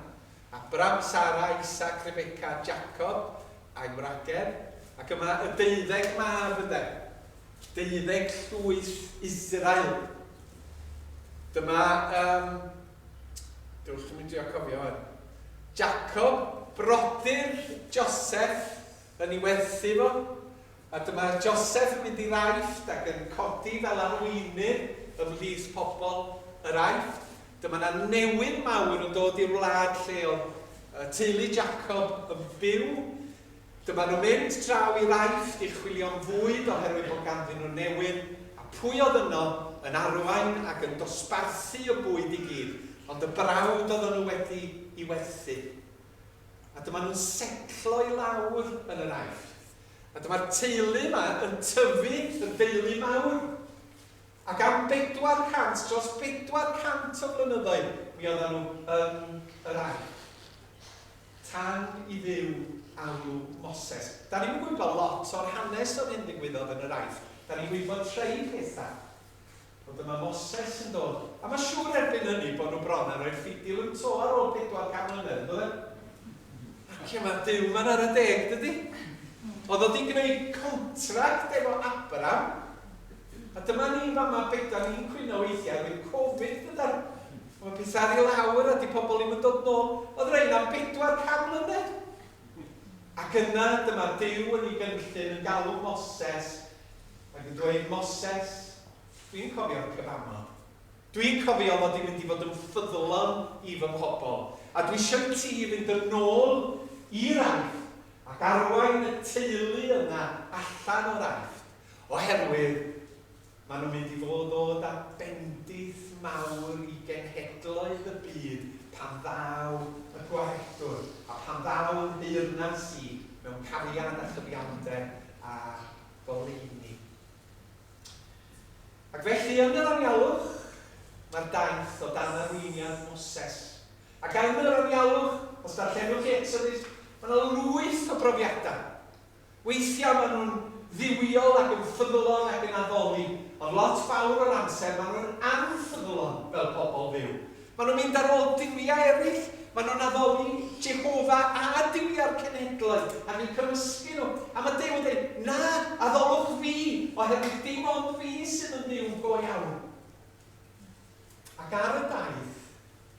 Abram, Sara, Isaac, Rebecca, Jacob a'i wragedd. Ac yma y deuddeg mab ynde. Deuddeg llwyth Israel. Dyma, um, dewch chi'n mynd drio cofio hwn. Jacob, brodyr Joseph, yn ei werthu fo. A dyma Joseph yn mynd i'r Aifft ac yn codi fel arweinydd ymhlith pobl yr Aifft. Dyma 'na newyn mawr yn dod i'r wlad lle oedd teulu Jacob yn byw. Dyma nhw'n mynd draw i'r Aifft i chwilio am fwyd oherwydd bod ganddyn nhw newyn, a pwy oedd yno yn arwain ac yn dosbarthu y bwyd i gyd, ond y brawd oedden nhw wedi i werthu. A dyma nhw'n setlo i lawr yn yr Aifft. A dyma'r teulu yma yn tyfu yn deulu mawr. Ac am 400, dros 400 o flynyddoedd, mi oedden nhw yn yr Aifft. Tan i Dduw alw Moses. Da ni'm yn gwybod lot o'r hanes o'r hyn ddigwyddodd yn yr Aifft. Da ni'n gwybod rhei pethau. Ond dyma Moses yn dod. A mae siŵr erbyn hynny bod nhw bron â rhoi'r ffidil yn to ar ôl 400 mlynedd, yn dydyn? Ac mae Duw ma'n ar y deg, dydy? Oedd o wedi gwneud contract efo Abraham. A dyma ni fama, be da ni'n cwyno weithiau, roedd Covid dydan? Mae pethau ar i lawr a di pobl ddim yn dod nôl. Oedd rhain am 400 mlynedd. Ac yna dyma Duw yn ei gynllun yn galw Moses ac yn dweud, Moses, dwi'n cofio'r cyfamod. Dwi'n cofio mod i'n mynd i fod yn ffyddlon i fy mhobl, a dwi eisiau i ti fynd yn ôl i'r Aifft ac arwain y teulu yna allan o'r Aifft, oherwydd Maen nhw'n mynd i fod ddod â bendith mawr i genhedloedd y byd pan ddaw y Gwaredwr, a pan ddaw yn nheyrnas i mewn cariad a chyfiawnder a goleuni. Ac felly yn yr anialwch, mae'r daith o dan arweiniad Moses. Ac yn yr anialwch, os darllenwch chi Exodus, mae yna lwyth o brofiadau. Weithiau maen nhw'n dduwiol ac yn ffyddlon ac yn addoli, ond lot fawr o'r amser maen nhw'n anffyddlon fel pobl Dduw. Maen nhw'n mynd ar ôl duwiau eraill, maen nhw'n addoli Jehofa a duwiau'r cenhedloedd ac yn cymysgu nhw. A mae Duw yn dweud, Na, addolwch fi, oherwydd dim ond fi sydd yn Dduw go iawn. Ac ar y daith,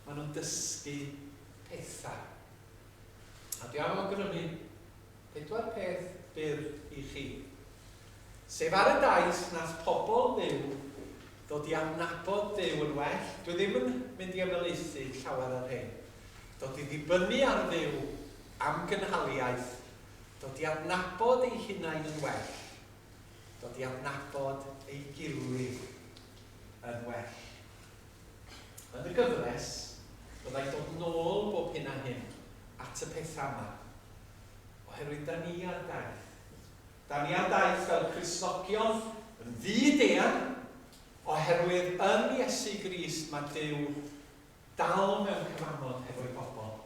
maen nhw'n dysgu pethau. A dwi am awgrymu Pedwar peth byr i chi. Sef ar y daith nath pobl Dduw ddod i adnabod Duw yn well, dwi ddim yn mynd i ymhelaethu llawer ar hyn, dod i ddibynnu ar Dduw am gynhaliaeth, dod i adnabod eu hunain yn well, dod i adnabod ei gilydd yn well. Yn y gyfres, Byddai dod nôl bob hyn a hyn at y pethau yma. Oherwydd da ni ar daith. Da ni ar daith fel Cristnogion yn fyd-eang, oherwydd yn Iesu Grist mae Duw dal mewn cyfamod hefo'i bobl.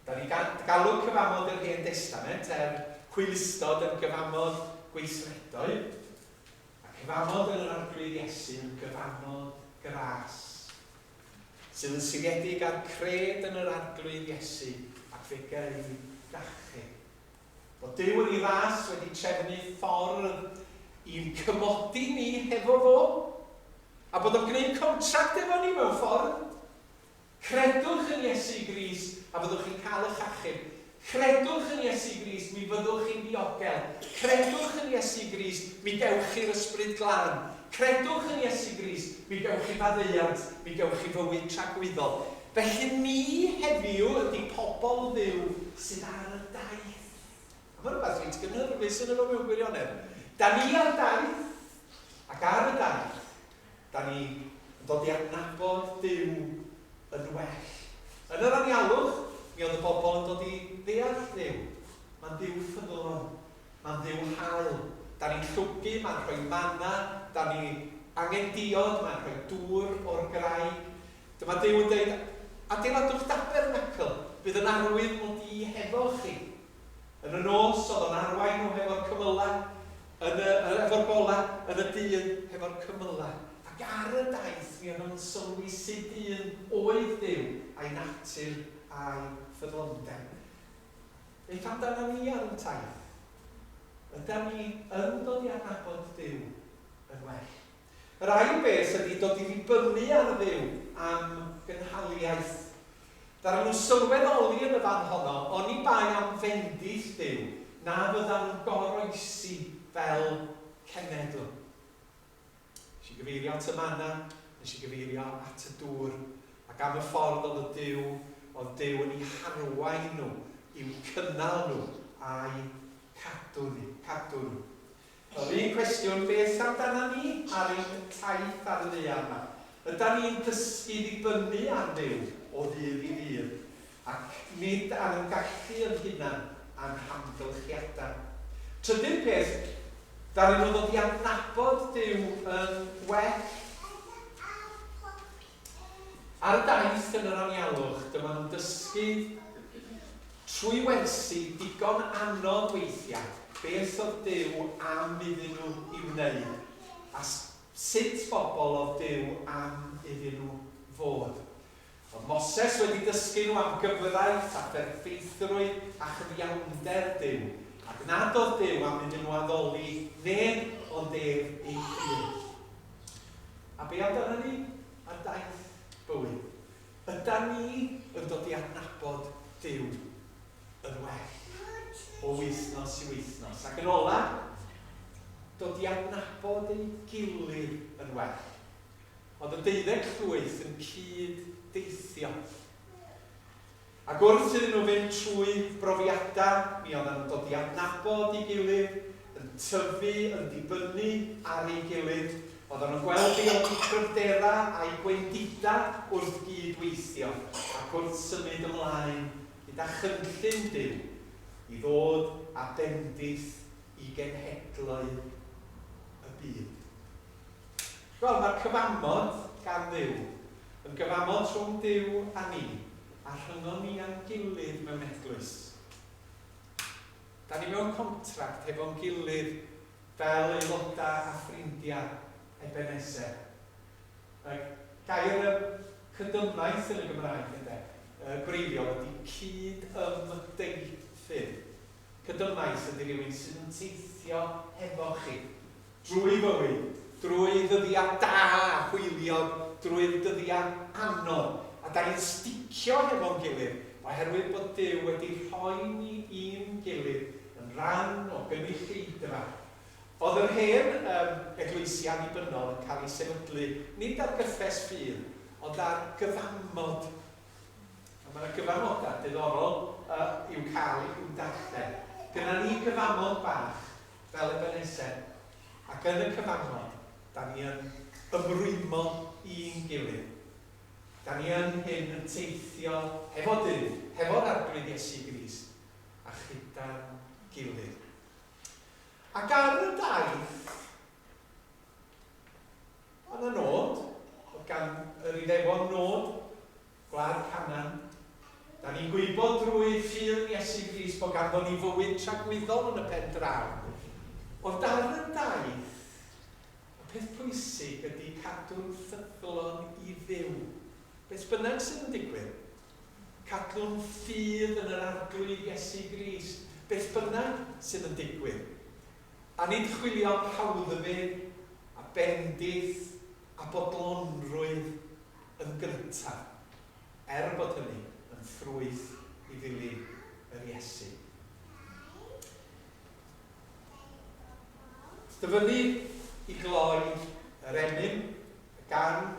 Da ni galw cyfamod yr Hen Destament er hwylustod yn gyfamod gweithredoedd, a cyfamod yn yr Arglwydd Iesu yn gyfamod gras, sydd yn seiliedig ar cred yn yr Arglwydd Iesu ac fe gei d'achub. Bod Duw yn ei ras wedi trefnu ffordd i'n cymodi ni hefo fo, a bod o'n gwneud contract efo ni mewn ffordd. Credwch yn Iesu Grist a fyddwch chi'n cael eich achub. Credwch yn Iesu Grist, mi fyddwch chi'n ddiogel. Credwch yn Iesu Grist, mi gewch chi'r Ysbryd Glân. Credwch yn Iesu Grist, mi gewch chi faddeuant, mi gewch chi fywyd tragwyddol. Felly ni heddiw ydy pobl Dduw sydd ar y daith. A mae rhywbeth reit gynhyrfus yn efo mewn gwirionedd. Da ni ar daith, ac ar y daith, da ni yn dod i adnabod Duw yn well. Yn yr anialwch, mi oedd y bobl yn dod i ddeall Dduw. Mae'n Dduw ffyddlon. Mae'n Dduw hael. Da ni'n llwgu, mae'n rhoi manna, da ni angen diod, mae'n rhoi dŵr o'r graig. Dyma Duw yn dweud, adeiladwch dabernacl, bydd yn arwydd mod i hefo chi. Yn y nos, oedd o'n arwain nhw hefo'r cymylau, yn y, efo'r golau, yn y dydd, hefo'r cymylau. Ac ar y daith, mi oedden nhw'n sylwi sut un oedd Duw, a'i natur a'i ffyddlondeb. Beth amdana ni ar y taith? Ydan ni yn dod i adnabod Duw yn well? Yr ail beth ydy dod i ddibynnu ar Dduw am gynhaliaeth. Ddaru nhw sylweddoli yn y fan honno, oni bai am fendith Duw, na fyddan nhw'n goroesi fel cenedl. Nes i gyfeirio at y manna, nes i gyfeirio at y dŵr, ac am y ffordd oedd y Duw, oedd Duw yn eu harwain nhw, i'w cynnal nhw, a'u cadw ni, cadw nhw. Yr un cwestiwn, beth amdana ni ar ein taith ar y ddaear 'ma? Ydan ni'n dysgu ddibynnu ar Dduw o ddydd i ddydd, ac nid ar ein gallu yn hunan a'n hamgylchiadau? Trydydd peth, ddaru nhw ddod i adnabod Duw yn well. Ar y daith yn yr anialwch, dyma nhw'n dysgu trwy wersi digon anodd weithiau beth oedd Duw am iddyn nhw i wneud, a sut bobl oedd Duw am iddyn nhw fod. Oedd Moses wedi dysgu nhw am gyfraith a pherffeithrwydd a chyfiawnder Duw, ac nad oedd Duw am iddyn nhw addoli neb ond ef ei hun. A be amdana ni ar daith bywyd? Ydan ni yn dod i adnabod Duw yn well o wythnos i wythnos? Ac yn ola, dod i adnabod ein gilydd yn well. Oedd y deuddeg llwyth yn cyd-deithio. Ac wrth iddyn nhw fynd trwy brofiadau, mi oedden nhw'n dod i adnabod ei gilydd, yn tyfu, yn dibynnu ar ei gilydd. Oedden nhw'n gweld be oedd eu cryfderau a'u gwendidau wrth gyd-weithio ac wrth symud ymlaen gyda chynllun Duw i ddod â bendith i genhedloedd y byd. Wel, mae'r cyfamod gan Dduw yn gyfamod rhwng Duw a ni, a rhyngon ni a'n gilydd mewn eglwys. Da ni mewn contract hefo'n gilydd fel aelodau a ffrindiau Ebenezer. Y gair y cydymaith yn y Gymraeg, ynde, y gwreiddiol ydy cyd-ymdeithydd. Cydymaith ydy rhywun sydd yn teithio hefo chi. Drwy fywyd, drwy ddyddiau da a hwyliog, drwy'r dyddiau anodd, a da ni'n sticio hefo'n gilydd oherwydd bod Duw wedi rhoi ni i'n gilydd yn rhan o gynulleidfa. Oedd yr hen yym eglwysi annibynnol yn cael eu sefydlu nid ar gyffes ffydd, ond ar gyfamod. A mae yna gyfamodau diddorol yy i'w cael i'w darllen. Gynna ni gyfamod bach fel Ebenezer, ac yn y cyfamod, da ni yn ymrwymo i'n gilydd. Da ni yn hyn yn teithio hefo Duw, hefo'r Arglwydd Iesu Grist, a chyda'n gilydd. Ac ar y daith, oedd yna nod, oedd gan yr Iddewon nod, gwlad Canaan. Da ni'n gwybod drwy ffydd Iesu Grist bod ganddo ni fywyd tragwyddol yn y pen draw. Ond ar y daith, y peth pwysig ydy cadw'n ffyddlon i Dduw. Beth bynnag sydd yn digwydd, cadw'n ffydd yn yr Arglwydd Iesu Grist, beth bynnag sydd yn digwydd. A nid chwilio am hawddfyd a bendith a bodlonrwydd yn gyntaf, er bod hynny yn ffrwyth i ddilyn yr Iesu. Dyfynnu i gloi yr emyn gan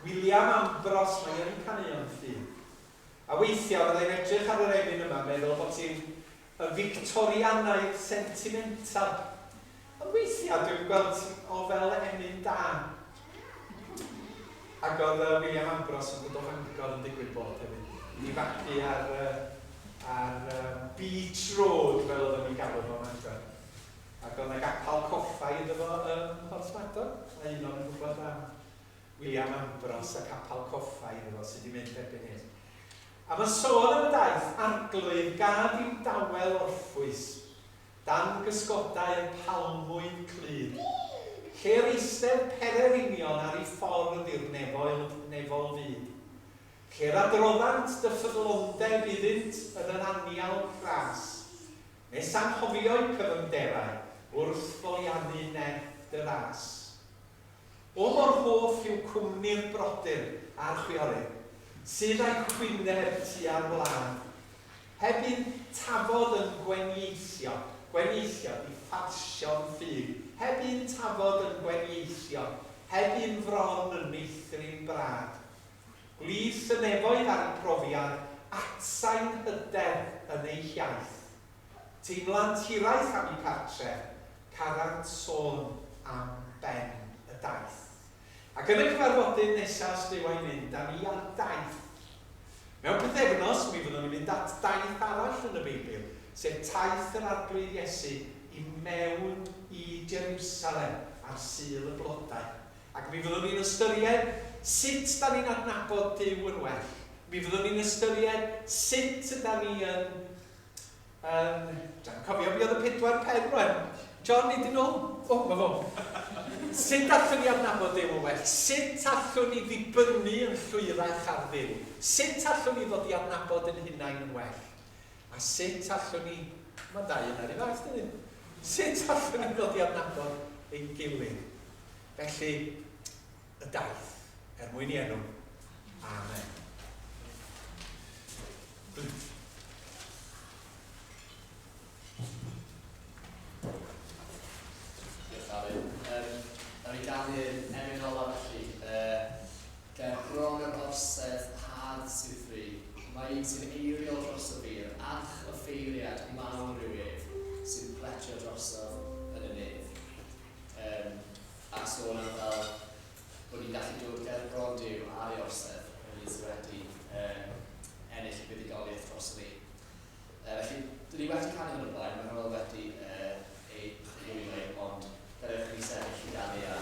William Ambrose, mae yn Caneuon Ffydd. A weithiau fyddai'n edrych ar yr emyn yma meddwl bod ti'n y Fictorianaidd sentimental. Ond weithiau dwi'n gweld o fel emyn da. Ac oedd William Ambrose yn dod o Fangor yn digwydd bod hefyd. I fagu ar, ar Beach Road fel oedden ni'n galw fo Mangor. Ac oedd yna gapel coffa iddo fo ym Mhorthmadog. Mae un o'n gwybod am William Ambrose a capel coffa iddo fo sydd wedi mynd erbyn hyn. A mae'n sôn am y daith, Arglwydd, gad i'm dawel orffwys, dan gysgodau y palmwydd clyd, lle yr eistedd pererinion ar eu ffordd i'r nefoel, nefol fyd. Lle yr adroddant dy ffyddlondeb iddynt yn yr anial cras, nes anghofio'u cyfyngderau wrth foliannu nerth dy ras. O mor hoff yw cwmni'r brodyr a'r chwiorydd, sydd a'u hwyneb tua'r wlad, heb un tafod yn gwenieithio, gwenieithio 'di ffasio'n ffug, heb un tafod yn gwenieithio, heb un fron yn meithrin brad. Gwlith y nefoedd a'u profiad, atsain hyder yn eu hiaith. Teimlant hiraeth am eu cartref, carant sôn am ben y daith. Ac yn y cyfarfodydd nesaf os Duw a'i mynd â ni ar daith. Mewn pythefnos mi fyddwn ni'n mynd at daith arall yn y Beibl, sef taith yr Arglwydd Iesu i mewn i Jeriwsalem ar Sul y Blodau. Ac mi fyddwn ni'n ystyried sut da ni'n adnabod Duw yn well. Mi fyddwn ni'n ystyried sut yda ni yn Yym, dwi'n cofio fi oedd y pedwar pen rwan. John, nid yn ôl. O, mae fo. Sut allwn ni adnabod Duw yn well? Sut allwn ni ddibynnu yn llwyrach ar Dduw? Sut allwn ni ddod i adnabod yn hunain yn well? A sut allwn ni... Mae dau yna rhyw fath, dydyn? Sut allwn ni ddod i adnabod ein gilydd? Felly, y daith, er mwyn i enw. Amen. Diolch, Alun. Nawn ni ganu'r emyn ola felly. Ger bron yr orsedd hardd sydd fri, mae un sy'n eiriol drosof fi, yr arch offeiriad mawr yw ef, sy'n pletio drosof yn y nef. Um, a sôn am fel bod ni'n gallu dod ger bron Duw ar ei orsedd, yr un sydd wedi ennill y buddugoliaeth drosom ni. Felly, dyn ni wedi canu hwn o'r blaen, mae Hywel wedi ei chyflwyno i, ond gadewch i ni sefyll i ganu a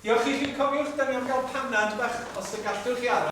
Diolch i chi. Cofiwch, da ni am gael panad bach os y gallwch chi aros.